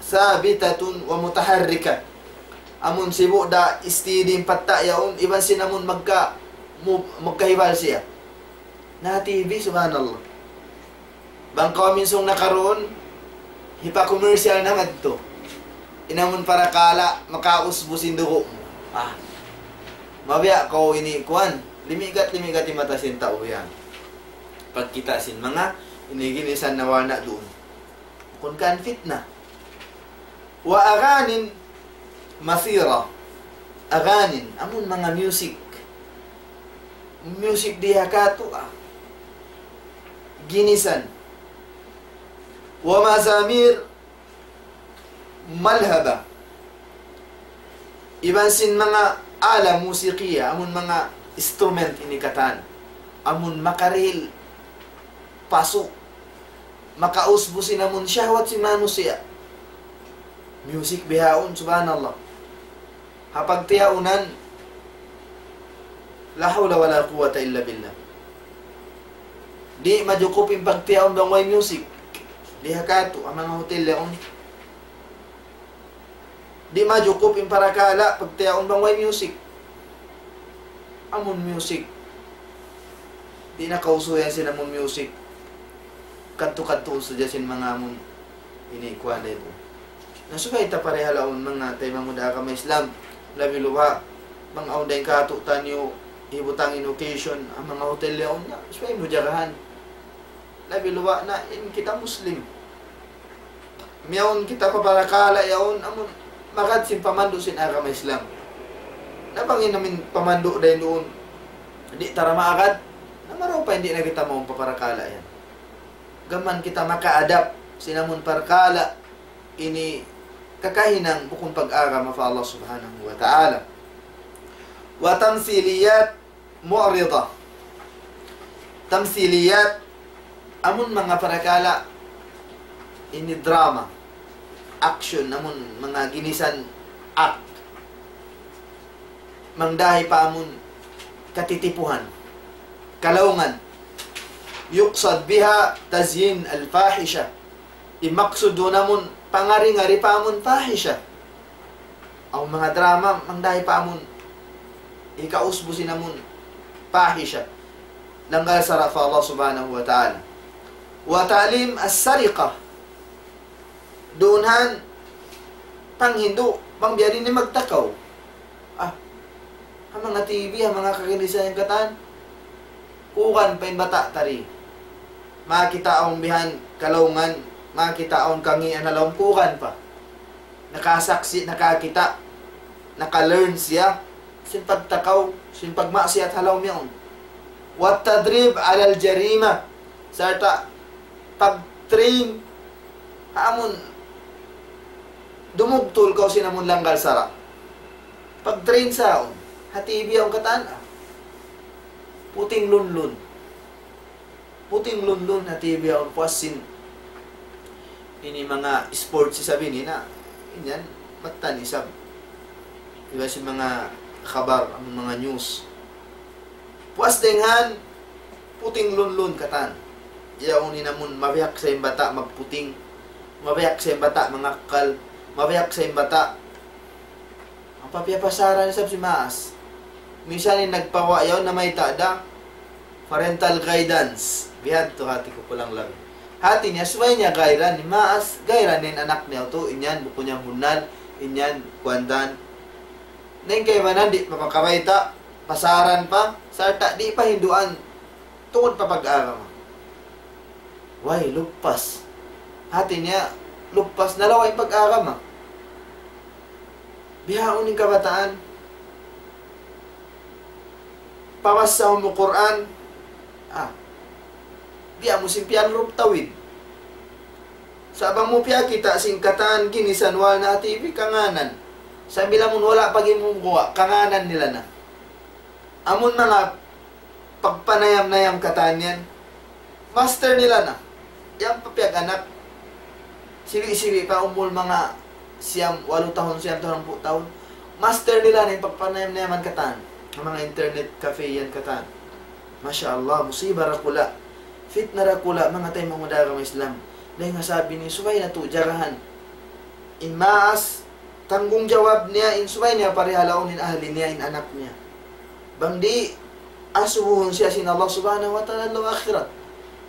thabitatun wa mutaharrika. Amun sibu' da steady in patta' yaun, iban sin amun magka-, mu-, magkahibal siya. Na T V, subhanallah. Bang kaw minsung na karuun, hipa-commercial na madtu. In amun parakala', makausbu sin dugu' mu. Ah. Mabiya' kaw ini kuwan, limigat-limigat in mata sin tau yan. Pagkita' sin manga ini ginisan na warna' duun. Kun kan fitna. وأغاني مثيرة. Aganin, amun manga music. Music di ha katu', ah. Ginisan. ومزامير ملهبة. Iban sin manga ala musikiya, amun manga instrument ini katan. Amun makarihil pasu', makausbu sin amun shahwat sin manusiya'. Music bihaun, subhanallah. Ha pagtiyaunan, لا حول ولا قوة إلا بالله. Di' majukup in pagtiyaun bang way music. Di' ha katu', ha manga hotel yaun. Di' majukup in parakala' pagtiyaun bang way music. Amun music. Di' na kausuyan sin amun music. Kadtu-kadtu sadja sin manga amun ini kuwan da itu. Na subay ta parihalaun manga taymanghud ha agama Islam. Labi luba', bang awn dayn katu' taniyu, hibutang in occasion, ha manga hotel yaun na, subay mu jagahan. Labi luba' na in kita Muslim. Miyawn kita pa parakala' yaun, amun magad sin pamandu' sin agama Islam. Na bang in amin pamandu' dayn duun, di' ta da maagad, na marayaw pa in di' na kita mawn pa parakala' yan. Gam mayan kita maka-adapt sin amun parakala' ini kakahinang bukun pag-agama pa Allah Subhanahu wa Ta'ala. وتمثيليات معرضة. Tamsiliyat, amun manga parakala' ini drama, action, amun manga ginisan act. Mangdahi pa amun katitipuhan, kalaungan. يقصد بها تزيين الفاحشة. In maksud duun amun pangari-ngari pa amun fahisha. Awn manga drama, mangdahi pa amun hikausbu sin amun fahisha. Langgal sara' pa Allah Subhanahu wa Ta'ala. وتعليم السرقة. Duun han, panghindu', bang biya' diin in magtakaw. Ah, ha manga T V, ha manga kaginisan yan katan. Kuwan pa in bata' tari. Makakita' awn bihan kalaungan, makakita' awn kangīan ha lawm, kuwan pa. Nakasaksi', nakakita', naka-learn siya sin pagtakaw, sin pagmaksiyat ha lawm yaun. والتدريب على الجريمة. Sarta' pag-train, amun dumugtul kaw sin amun langgal sara'. Pag-train sa yaun. Ha T V yaun katan, ah. Puting lunlun. Puting lunlun ha T V yaun, puas sin ini manga sports isab ini na, in yan, mattan isab. Iban sin manga khabar, amun manga news. Puas dayn han, puting lunlun katan. Yaun in amun mabiya' sa in bata' magputing, mabiya' sa in bata' mangakkal, mabiya' sa in bata' Apa piyapasaran isab sin maas. Misan in nagpawa' yaun namayta' da, parental guidance. Bihadtu hati ku pulang labi. Hati niya, subay niya gairan, in maas, gairan in anak niya tu, in yan, bukun niya bunnal, in yan, kuwan dan. Na in kaibanan, di' pa makabayta', pasaran pa, sarta' di' pa hinduan, tungud pa pag-agama. Way, lupas. Hati niya, lupas na lawa in pag-agama. Bihaun in kabataan. Pabasahun mu Qur'an. Ah. Di' mu sin piyanrup tawid. Sa' bang mu piyakita' sin katan ginisan wala' na ha T V, kangānan. Sambil amun wala' pa gimuwa', kangānan nila na. Amun manga pagpanayam-nayam katan yan, master nila na. Yan pa piyag-anak. Siwi'-siwi' pa, umul manga siyam, walu tahun, siyam tahun, hangpu' tahun. Master nila na in pagpanayam-nayaman katan. Manga internet cafe yan katan. Masha Allah, musiba dakula'. Fitna dakula', manga taymanghud ha agama Islam. Dayn ha sabab ini, subay natu' jagahan. In maas, tanggungjawab niya, in subay niya parihalaun in ahli niya, in anak niya. Bang di', asubuhun siya sin Allah Subhanahu wa Ta'ala adlaw akhirat.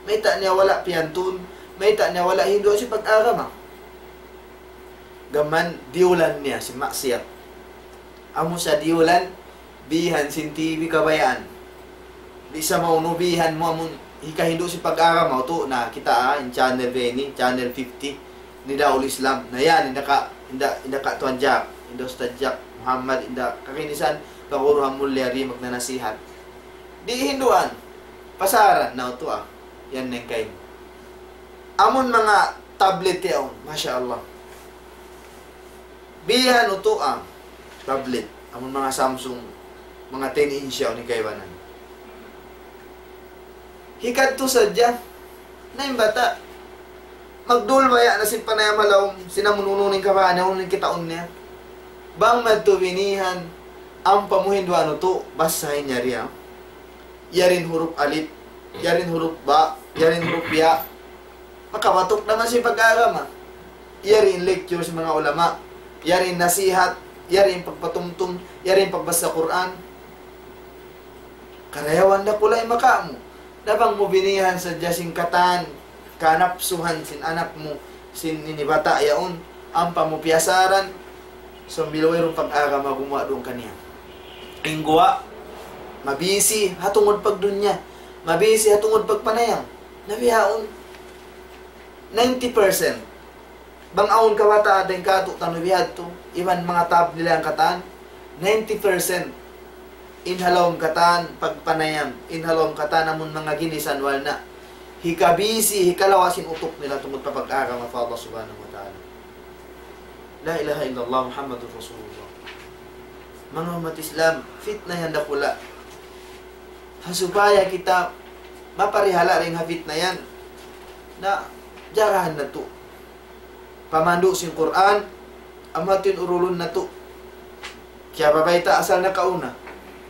Mayta' niya wala' piyantun, mayta' niya wala' hindu' sin pag-agama. Gam mayan diyulan niya sin maksiyat. Amu sa diyulan, Bihan sin T V kabayaan. Di' sa maunu bihan mu amun hikahindu' sin pag-agama, utu' na kita', ah, in channel ba ini, channel fifty, Nidaul Islam. Na yan, inda ka, inda, inda ka Tuan Jack, inda Ustad Jack Muhammad, inda kaginisan, paguru hamul yari magnanasihat. Di' hinduan, pasaran na utu', ah. Yan na in kain. Amun manga tablet yaun, masha Allah. Bihan utu', ah, tablet. Amun manga Samsung, manga ten inch yaun in kaibanan. Hikadtu sadja, na in bata'. Magdul baya' na sin panayam ha lawm, sin amun unu-unu in kabayaan niya, unu-unu in kitaun niya. Bang madtu binihan, ampa mu hinduan utu', basahin yari, ah. Yari in hurup alip, yari in hurup ba, yari in hurup ya. Makabatuk na man sin pag-agama. Yari in lecture sin manga ulama, yari in nasihat, yari in pagpatumtum, yari in pagbasa Qur'an. Karayawan dakula' in makamu. Na bang mu binihan sadja sin katan, kanapsuhan sin anak mu, sin ini bata' yaun, ampa mu piyasaran, sambil wayruun pag-agama gumuwa' duun kaniya. In guwa', mabisi ha tungud pagdunya, mabisi ha tungud pagpanayam. Na bihaun, ninety percent. Bang awn kabataan dayn kātu'niyu bihadtu, iban manga tablet nila yan katan, ninety percent in ha lawm katan pagpanayam, in ha lawm katan amun manga ginisan wala' na. Hikabisi, hikalawa' sin utuk nila tungud pa pag-agama pa Allah Subhanahu wa Ta'ala. La ilaha illallah Muhammadur Rasulullah. Manga ummat Islam, fitna yan dakula'. Ha supaya kita maparihala' dayn ha fitna yan, na jagahan natu'. Pamandu' sin Qur'an, amu yadtu in urulun natu'. Kiyabayta' asal nakauna.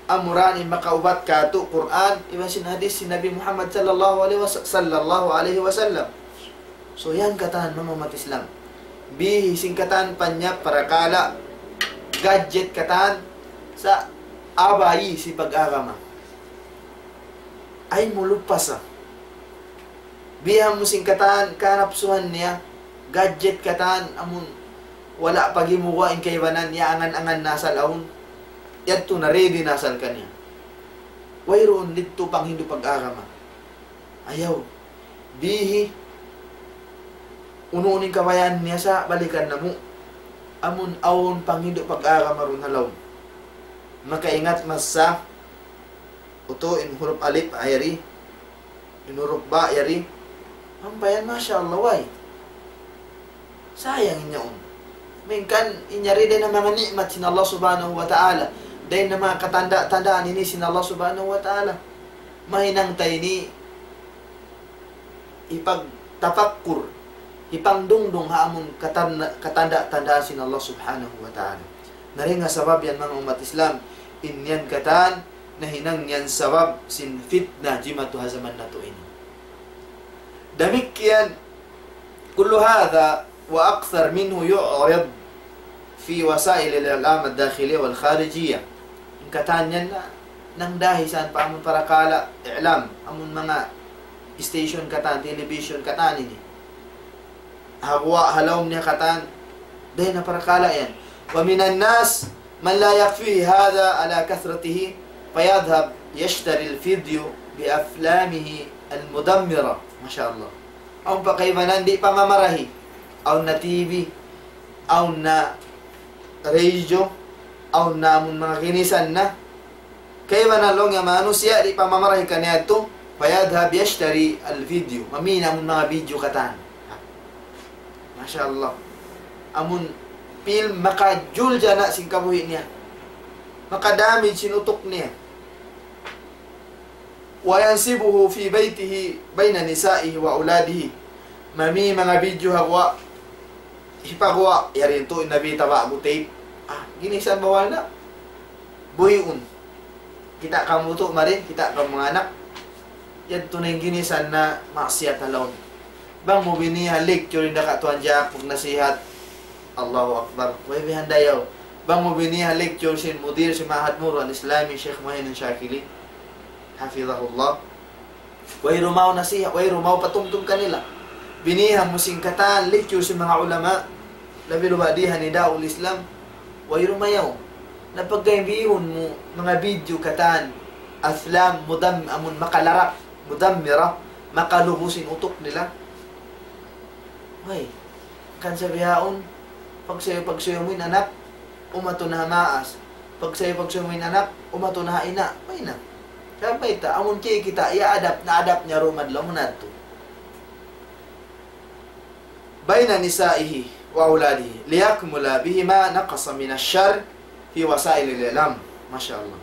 Amura in makaubat kātu' Qur'an, iban sin hadith sin Nabi Muhammad sallallahu alayhi wa sa-, sallallahu alayhi wasallam. So, yan katan, manga ummat Islam. Bihi sin katan panyap parakala', gadget katan, sa' abayi sin pag-agama. Ay mu lupas, ah. Bihan mu sin katan, kanapsuhan niya, gadget katan, amun wala' pa gimuwa' in kaibanan, ya angan-angan na asal awn. Yadtu na ready na asal kaniya. Wayruun didtu panghindu' pag-agama. Ayaw. Bihi, unu-unu in kabayaan niya sa' balikan namu'. Amun awn panghindu' pag-agama duun ha lawm. Makaingat masa, utu' in hurup alip, yari. In hurup ba, yari. Ampa yan, masha Allah, way. Sayang in yaun. Malayngkan in yari dayn ha manga ni'mat sin Allah Subhanahu wa Ta'ala. Dayn ha manga katanda-tandaan ini sin Allah Subhanahu wa Ta'ala. Mahinang ta ini hipagtapakkur, hipangdungdung ha amun katanda-, katanda-tandaan sin Allah Subhanahu wa Ta'ala. Na dayn ha sabab yan, manga ummat Islam, in yan katan, nahinang yan sabab sin fitna jimatu ha jaman natu' ini. Damikkiyan, كل هذا وأكثر منه يعرض في وسائل الإعلام الداخلية والخارجية. In katan yan na, nangdahi sa pa amun parakala' i'lam, amun manga station katan, television katan ini. Ha guwa' ha lawm niya katan, dayn ha parakala' yan. ومن الناس من لا يكفيه هذا على كثرته فيذهب يشتري الفيديو بأفلامه المدمرة. Masha Allah. Awn pa kaibanan di' pa mamarahi. Awn na T V, awn na radio, awn na amun manga ginisan na. Kaibanan laung niya manusiya' di' pa mamarahi kaniya yadtu, فيذهب يشتري الفيديو. Mamī na amun manga video katan. Masha Allah. Amun film makajulja na sin kabuhi' niya. Makadamage sin utuk niya. وينصبه في بيته بين نسائه وأولاده. Mamī manga video ha guwa'. Hipaguwa', yari tuud in nabita' ba'gu tape. Ah, ginisan bawal na. Buhiun. Kita' kamu tuud mari, kita' kamu manga anak. Yadtu na in ginisan na maksiyat ha lawm. Bang mu binihan lecture in daka Tuan Jack, magnasihat. Allahu Akbar. Way bihan dayaw. Bang mu binihan lecture sin mudir sin Ma'had Muru al-Islami, Sheikh Muhaimin Shakili. Hafizahullah. Wayruun mawn nasihat, wayruun mawn patumtum kanila. Binihan mu sin katan lecture sin manga ulama, labi luba' di ha Nidaul Islam, wayruun mayaw. Na pagka bihun mu, manga video katan, aflam mudam-, amun makalarak, mudammira, makalubu sin utuk nila. Way, kan sa bihaun, pagsayu-pagsayu mu in anak, umatu na ha maas. Pagsayu-pagsayu mu in anak, umatu na ha ina. Way na. Sabab mayta', amun kikita', iya adab, na adab niya rumad lamun adtu. بين نسائه وأولاده ليكمل به ما نقص من الشر في وسائل الإعلام. ما شاء الله.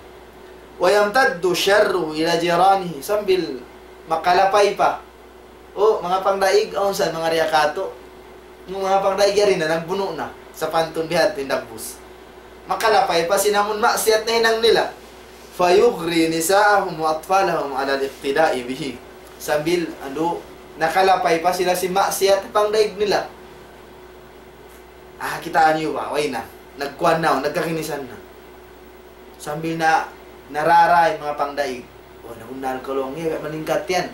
ويمتد شره إلى جيرانه, sambil makalapay pa. O, manga pangdaig, awn sa manga riya katu'. Yung manga pangdaig yari na, nagbunu' na. Sapantun biya' ha yan dagbus. Makalapay pa sin amun maksiat nahinang nila. فيغري نساءهم وأطفالهم على الاقتداء به. Sambil, andu', nakalapay pa sila sin maksiat pangdaig nila. Ah, kitaa niyu ba? Way na. Nagkuwan na, nagkakinisan na. Sambil na, nararay manga pangdaig. O, nabunnal kaw laung niya, malingkat yan.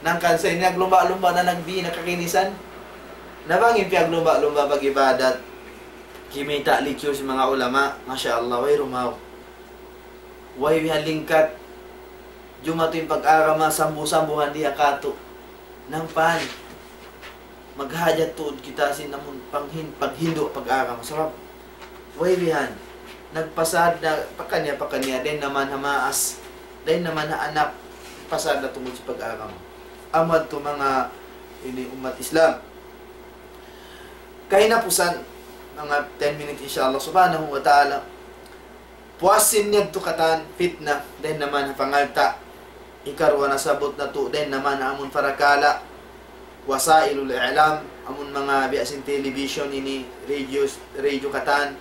Hangkan sa ini naglumba'-lumba' na nagbi, nakakinisan. Na bang in piyaglumba'-lumba' pag-ibadat, kimita' lecture sin manga ulama, masha Allah, way rumaw. Way bihan lingkat. Jumatu in pag-agama, sambu-sambuhan diya katu'. Hangkan, maghajat tuud kita sin amun panghin-, paghindu' pag-agama. Sabab, way bihan, nagpasad na pakaniya-pakaniya, dayn naman ha maas, dayn naman ha anak, pasad na tungud sin pag-agama. Amu yadtu manga ini ummat Islam. Kahinapusan, manga ten minutes insha Allah subhanahu wa ta'ala. Puas sin yadtu katan fitna, dayn naman ha pangalta'. Ikaruwa nasabbut natu', dayn naman ha amun parakala', wasailul i'lam, amun manga biya' sin television ini, radio, radio katan,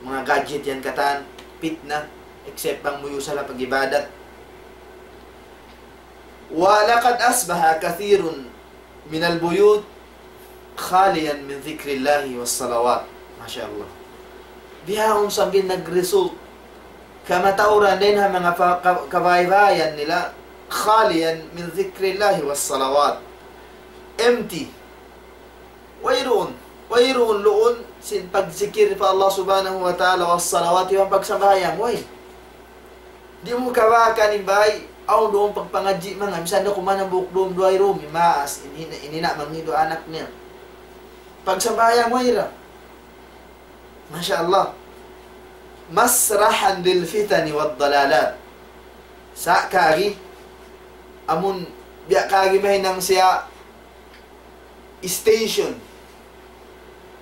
manga gadget yan katan, fitna, except bang muyusal ha pag-ibadat. ولقد أصبح كثير من البيوت خاليا من ذكر الله والصلوات. Masha Allah. Bihaun sambil nag-result kamatauran dayn ha manga pa-, ka-, kabaybayan nila, خاليا من ذكر الله والصلوات. Empty. Wayruun. Wayruun luun sin pagzikir pa Allah subhanahu wa ta'ala, والصلوات, iban pagsambahayang. Way. Di' mu kabakan in bay, awn duun pagpangadji' manga, misan da kuman hambuuk dum, duwa dum, in maas, in ina', in ina' manghindu' anak niya. Pagsambahayang way ra. Masha Allah. مسرحا للفتن والضلالات. Sa' kari, amun biya' kari mahinang siya station,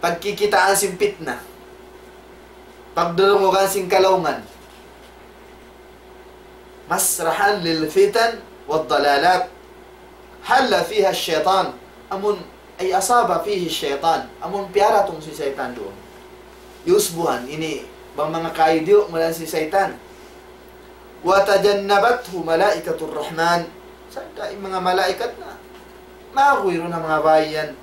pagkikitaan sin fitna, pagdurungugan sin kalaungan. مسرحا للفتن والضلالات. حل فيها الشيطان. Amun, أي أصاب فيه الشيطان. Amun piyaratung sin saytan duun. Yusbuhan, ini, bang manga kayu diyu', malan sin saytan. وتجنبته ملائكة الرحمن. Sadja in manga malaikat na, maguy duun ha manga bay yan.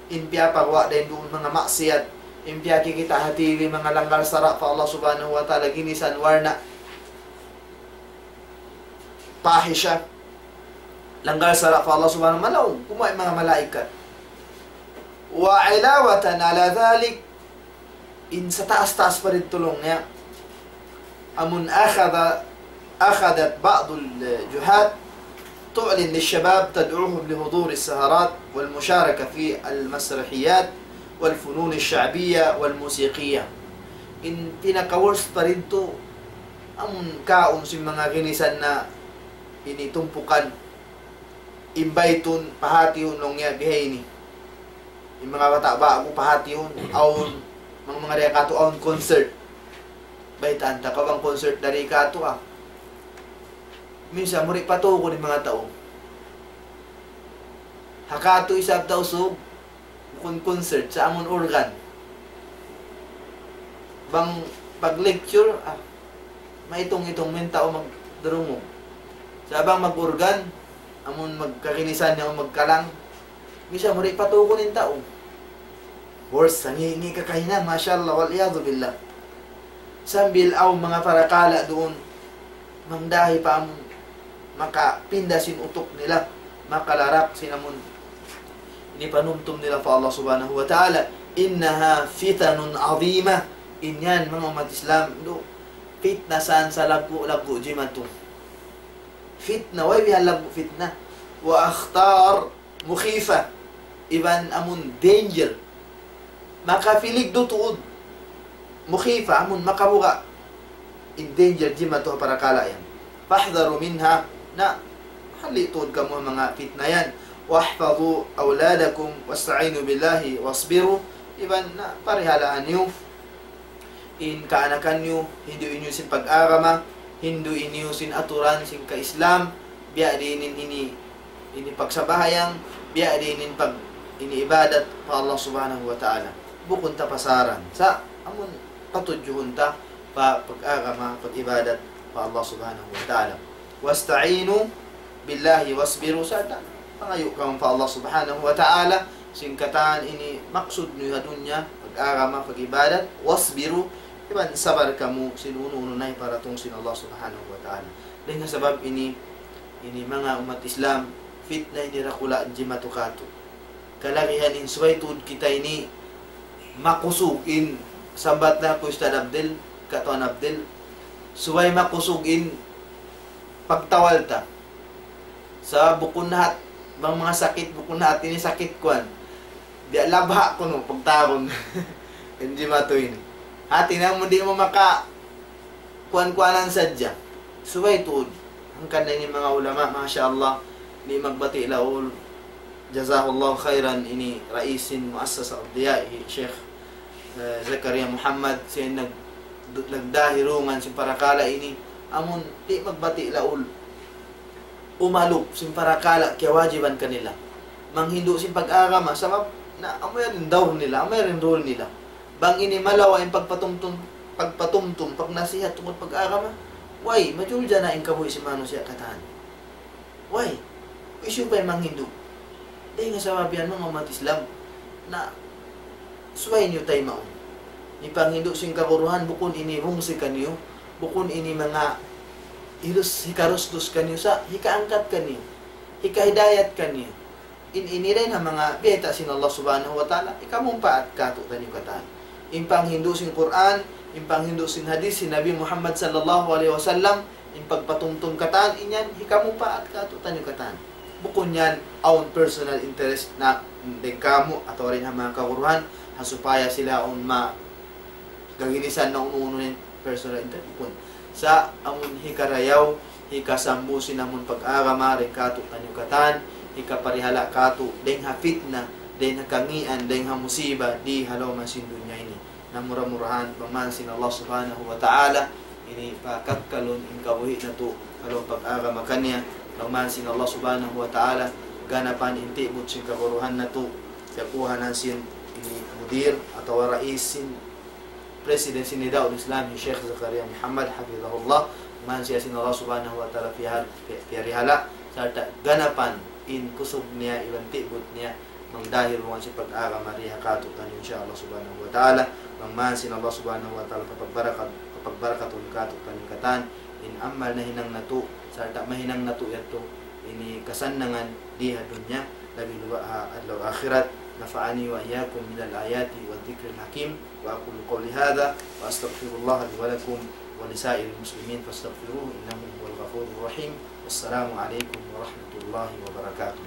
In piyapaguwa' dayn duun manga maksiat. In piyakikita' ha T V manga langgal sara' pa Allah subhanahu wa ta'ala, ginisan warna'. Pahisha. Langgal sara' pa Allah subhanahu wa ta'ala, malaw, gumuwa' in manga malaikat. وعلاوة على ذلك, in sataas-taas pa didtu laung niya. Amun أخذ، أخذت بعض الجهات تعلن للشباب تدعوهم لحضور السهرات والمشاركة في المسرحيات والفنون الشعبية والموسيقية. In pinaka-worst pa didtu, amun kaun sin manga ginisan na ini tumpukan, imbaytun, pahātihun laung niya bihaini. In manga bata' ba'gu pahātihun, awn, manga, manga di' katu' awn concert. Baytaan ta kaw bang concert di katu', ah. Minsan, muri patugun in manga tau. Ha katu' isab Tausug, bukun concert, sa' amun organ. Bang pag-lecture, ah, maitung-itung in tau magdurungug. Sa' bang mag-organ, amun magkaginisan niya, amun magkalang, minsan muri patugun in tau. Worse, sangi'-ngi' kakahinang, masha Allah, والعياذ بالله. Sambil awn manga parakala' duun, mangdahi pa amun makapinda sin utuk nila, makalarak sin amun ini panumtum nila pa Allah subhanahu wa ta'ala. إنها فتن عظيمة. In yan, manga ummat Islam, du, fitna san sa laggu'-laggu' jimatu. Fitna, way bihan laggu' fitna. وأخطار مخيفة. Iban amun danger. Makapiligdu tuud. مخيفة, amun makabuga'. In danger jimatu ha parakala' yan. فاحذروا منها. Na, hali' tuud kamu ha manga fitna yan. واحفظوا أولادكم واستعينوا بالله واصبروا. Iban na, parihalaan niyu in kaanakan niyu, hindu' niyu sin pag-agama, hindu' niyu sin aturan sin ka-Islam, biya' diin in ini, ini pagsambahayang, biya' diin in pag, ini ibadat pa Allah Subhanahu wa Ta'ala. Bukun ta pasaran. Sa', amun patudjuhun ta pa pag-agama, pag-ibadat pa Allah Subhanahu wa Ta'ala. واستعينوا بالله واصبروا, sarta' mangayu' kamu pa Allah Subhanahu wa Ta'ala, sin katan ini maksud niyu ha dunya, pag-agama, pag-ibadat, واصبروا, iban sabar kamu sin unu-unu na hiparatung sin Allah Subhanahu wa Ta'ala. Dayn ha sabab ini, ini manga ummat Islam, fitna ini dakula' jimatu katu'. Kalagihan in subay tuud kita ini makusug in sambat na ku Ustadz Abdel, katuan Abdel, subay makusug in pagtawal ta. Sa' bukun hat, bang manga sakit, bukun hat ini sakit kuwan. Di' labha kunu' pagtawag. In jimatu ini. Hati na mu di' mu maka kuwan-kuwanan sadja. Subay tuud. Hangkan na ini manga ulama, masha Allah, di' magbati' laul. Jazahullahu khairan, ini raisin muassasa Abdiya, hi Sheikh, eh, Zakaria Muhammad, siya in nag-, nagdahirungan sin parakala' ini. Amun di' magbati' laul, umalup sin parakala' kiyawajiban kanila. Manghindu' sin pag-agama, sabab na amu yan in daur nila, amu yan in role nila. Bang ini malawa' in pagpatumtum, pagpatumtum, pagnasihat tungud pag-agama, way, majulja na in kabuhi' sin manusiya' katan. Way, hisiyu pa in manghindu'? Dayn ha sabab yan manga ummat Islam, na subay niyu taymaun. In panghindu' sin kaguruhan, bukun ini bungsi kaniyu, bukun ini manga hilus, hikarustus kaniyu, sa' hikaangkat kaniyu, hikahidayat kaniyu. In ini dayn ha manga biyayta' sin Allah Subhanahu wa Ta'ala, hikamumpaat kātu'niyu katan. In panghindu' sin Qur'an, in panghindu' sin hadith sin Nabi Muhammad sallallahu alayhi wasallam, in pagpatumtum katan, in yan hikamumpaat kātu'niyu katan. Bukun yan awn personal interest na, mm, dayn kāmu' atawa dayn ha manga kaguruhan, ha supaya sila awn ma-, kaginisan na unu-unu in personal interest, bukun. Sa' amun hikarayaw, hikasambu sin amun pag-agama dayn kātu'niyu katan, hikaparihala' kātu' dayn ha fitna, dayn ha kangīan, dayn ha musiba, di ha lawm sin dunya ini. Na mura-murahan, bang man sin Allah Subhanahu wa Ta'ala, ini pakakkalun in kabuhi' natu', ha lawm pag-agama kaniya, bang man sin Allah Subhanahu wa Ta'ala, ganapan in tibut sin kaguruhan natu', piyakuhanan sin ini mudir atawa rais sin President sin Nidaul Islam, hi Sheikh Zakaria Muhammad, hafidhahullah, bang man siya sin Allah Subhanahu wa Ta'ala piya-, piya-, piyarihala', sarta' ganapan in kusug niya, iban tibut niya, mangdahirungan sin pag-agama di ha kātu'niyu, insya Allah Subhanahu wa Ta'ala, bang man sin Allah Subhanahu wa Ta'ala, papagbarakat-, papagbarakatun kātu'niyu katan, in amal nahinang natu', sarta' mahinang natu' yadtu, ini kasannangan di ha dunya, labi luba' ha adlaw akhirat. نفعني وإياكم من الآيات والذكر الحكيم. وأقول قولي هذا وأستغفر الله لي ولكم ولسائر المسلمين فاستغفروه إنه هو الغفور الرحيم. والسلام عليكم ورحمة الله وبركاته.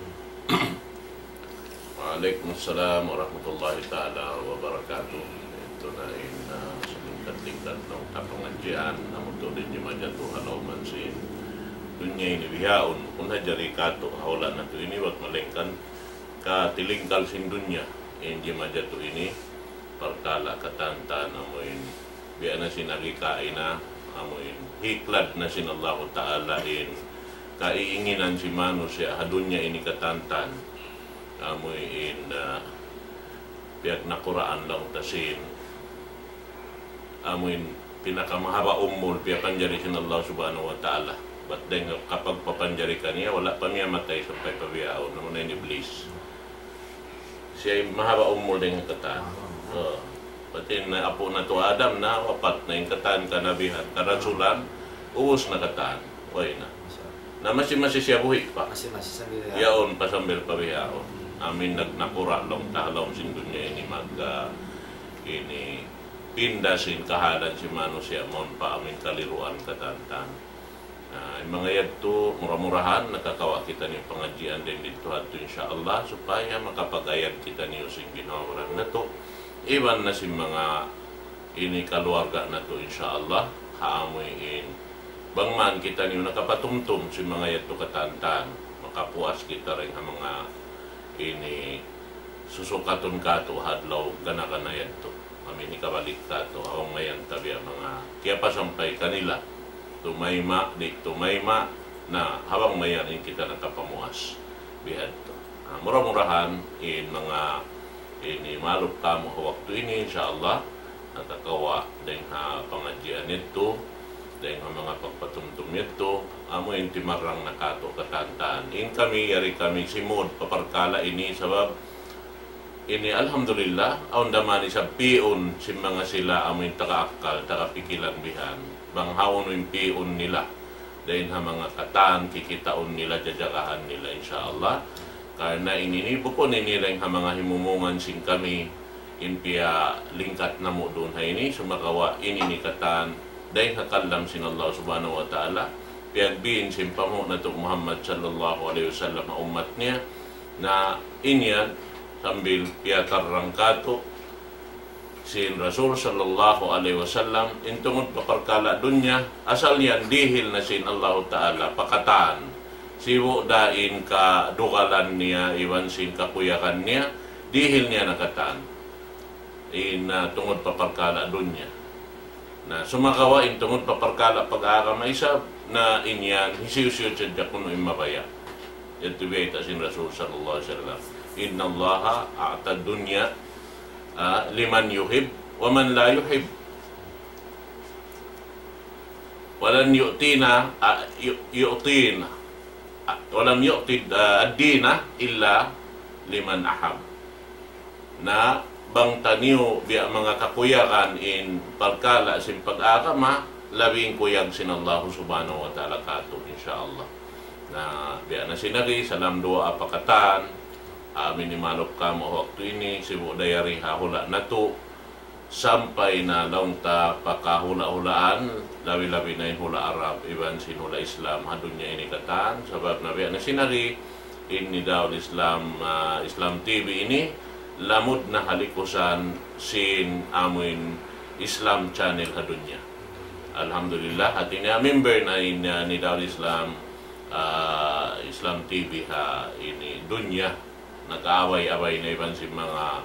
Wa alaykum assalam warahmatullahi ta'ala wabarakatuh. Yadtu na in, ah, salingkat-lingkat na pangadjian, amu tuud in jimatu ha lawm sin dunya ini bihaun, bukun hadja di kātu' ha hula' natu' ini, bat malaingkan katilingkal sin dunya, in jimatu ini, parkala' katantan, amu in biya' na sin agi kaina, amu in hiklad na sin Allahu Ta'ala in kaiinginan sin manusiya' ha dunya ini katantan. Amu in, ah, piyagnakuraan laung ta sin, amu in pinakamahaba' umul piyapanjari sin Allah Subhanahu wa Ta'ala. Bat dayn ha kapagpapanjari kaniya, wala' pa miyamatay sampay pa bihaun, amu na in Iblis. Siya in mahaba' umul dayn ha katan. Oo. Bat in apu' natu' Adam na wapat na, in katan kanabihan, karasulan, ubus na katan. Way na. Na masi-masi siya buhi' pa. Masi-masi sambil ya. Yaun pa sambil pa bihaun. Amu in nagnakura' laung ta ha lawm sin dunya ini mag, ah, ini pinda sin kahalan sin manusiya' mawn pa amuin kaliruan katantan. Na, in manga yadtu, mura-murahan, nakakawa' kitaniyu pangadjian dayn didtu hadtu, insya Allah, supaya makapag-ayad kitaniyu sin ginhawa-baran natu'. Iban na sin manga ini kaluarga natu', insya Allah, ha amuin. Bang man kitaniyu nakapatumtum sin manga yadtu katantan, makapuas kita dayn ha manga ini susukatun katu' ha adlaw gana-gana yadtu. Amuin hikabalik katu', ha bang mayan tabiya' manga kiyapasampay kanila. Tumayma', di' tumayma', na ha bang mayan in kita nakapamuas. Bihadtu. Na, mura-murahan, in manga ini malup kamu ha waktu ini, insya Allah, nakakawa' dayn ha pangadjian yadtu, dayn ha manga pagpatumtum yadtu, amu in timarrang na katu' katantan. In kami, yari kami simud pa parkala' ini, sabab ini, alhamdulillah, awn da man isab pi'un sin manga sila amu in taga akkal, taga pikilan bihan. Bang hawnu in pi'un nila. Dayn ha manga katan, kikitaun nila, jajagahan nila, insya Allah. Karna' ini, ini, bukun ini dayn ha manga himumungan sin kami, in piyalingkat namu' duun ha ini, sumagawa' ini ini katan, dayn ha kalam sin Allah Subhanahu wa Ta'ala, piyagbiin sin panghu' natu' Muhammad sallallahu alayhi wasallam ha ummat niya, na in yan sambil piyatarrang katu' sin Rasul sallallahu alayhi wasallam, in tungud pa parkala' dunya, asal yan dihil na sin Allahu Ta'ala pa katan. Sibu' da in kadugalan niya, iban sin kakuyagan niya, dihil niya na katan. In, ah, tungud pa parkala' dunya. Na, sumagawa' in tungud pa parkala' pag-agama isab, na in yan, hisiyu-siyu sadja kunu' in mabaya'. Yadtu biyayta' sin Rasul sallallahu alayhi wasallam. إن الله أعطى الدنيا, ah, لمن يحب ومن لا يحب. ولم يؤتنا، ah, yu-, يؤتينا، ah, ولم يؤت، ah, الدين إلا لمن أحب. Na bang taniyu biya' manga kakuyagan in parkala' sin pag-agama, labi in kuyag sin Allah Subhanahu wa Ta'ala katu', insya Allah. Na biya' na sin agi, salam duwaa pa katan, amu in malup kamu ha waktu ini, sibu' da yari ha hula' natu', sampay na laung ta pa kahula'-hulaan, labi-labi na in hula' Arab, iban sin hula' Islam, ha dunya ini katan, sabab na biya' na sin agi, in Nidaul Islam, ah, Islam T V ini, lamud na ha likusan sin amuin Islam channel ha dunya. Alhamdulillah, hati niya member na in, ah, Nidaul Islam, ah, Islam T V ha ini dunya. Nag-aabay-abay na iban sin manga,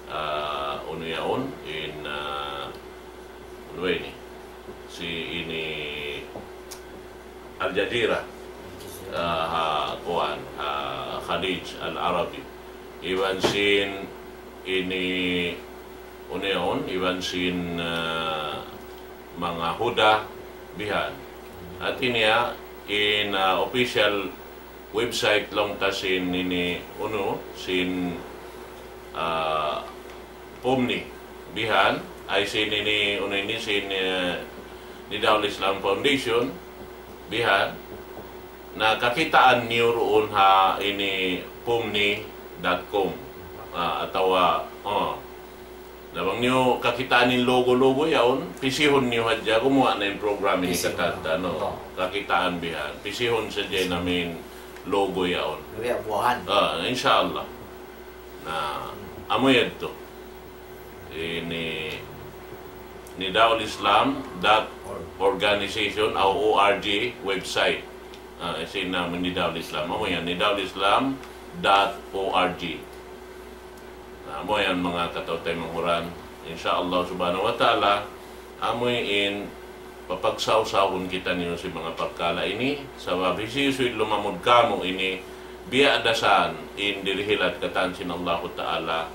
ah, unu yaun, in, ah, unu ba ini? Si ini Al Jazeera, ah, ha, kuwan, ha, Khalij Al Arabi. Iban sin ini, unu yaun, iban sin, ah, manga Huda bihan. Hati niya, in, ah, official website laung ta sin ini, unu, sin, ah, P U M N I bihan, ay sin ini, unu ini, sin, eh, Nidaul Islam Foundation bihan. Na kakitaan niyu duun ha ini P U M N I dot com. Ah, atawa, oh. Na bang niyu kakitaan in logo-logo yaun, pisihun niyu hadja, gumuwa' na in program ini. Pisihun. Kakitaan, no? Oo. Kakitaan bihan. Pisihun sadja in amuin logo yaun. Biya' buhaun. Ah, insya Allah. Na, amu yadtu. Ini Nidaul Islam dot organization, o R G website. Ah, sin amuin Nidaul Islam. Amu yan, Nidaul Islam dot O R G. Na, amu yan manga kataw-taymanghuran. Insya Allah Subhanahu wa Ta'ala, amuin papagsawsawun kitaniyu sin manga parkala' ini, sabab hisiyu-siyu in lumamud kāmu' ini, biya' da isab in dirihilan katan sin Allahu Ta'ala,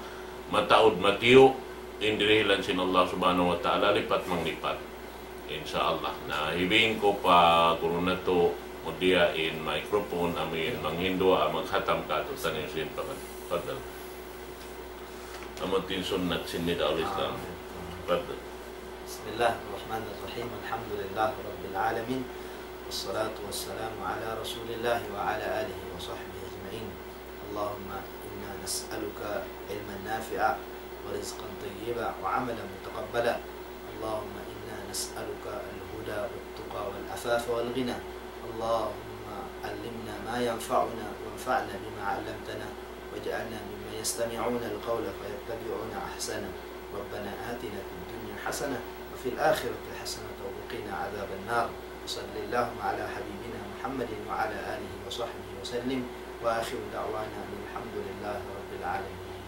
mataud matiyu', in dirihilan sin Allah Subhanahu wa Ta'ala, lipat manglipat. Insya Allah. Na, hibing ku pa guru natu', mudia in microphone, amuin manghindu', ah, maghatam kātu'niyu sin pangan. Fadal. Amu in sunnat sin Nidaul Islam. Fadal. بسم الله الرحمن الرحيم. الحمد لله رب العالمين. والصلاة والسلام على رسول الله وعلى آله وصحبه أجمعين. اللهم إنا نسألك علما نافعا ورزقا طيبا وعملا متقبلا. اللهم إنا نسألك الهدى والتقى والعفاف والغنى. اللهم علمنا ما ينفعنا وانفعنا بما علمتنا واجعلنا ممن يستمعون القول فيتبعون أحسنه. ربنا آتنا في الدنيا حسنة وفي الآخرة حسنة وقنا عذاب النار. وصل اللهم على حبيبنا محمد وعلى آله وصحبه وسلم. وآخر دعوانا أن الحمد لله رب العالمين.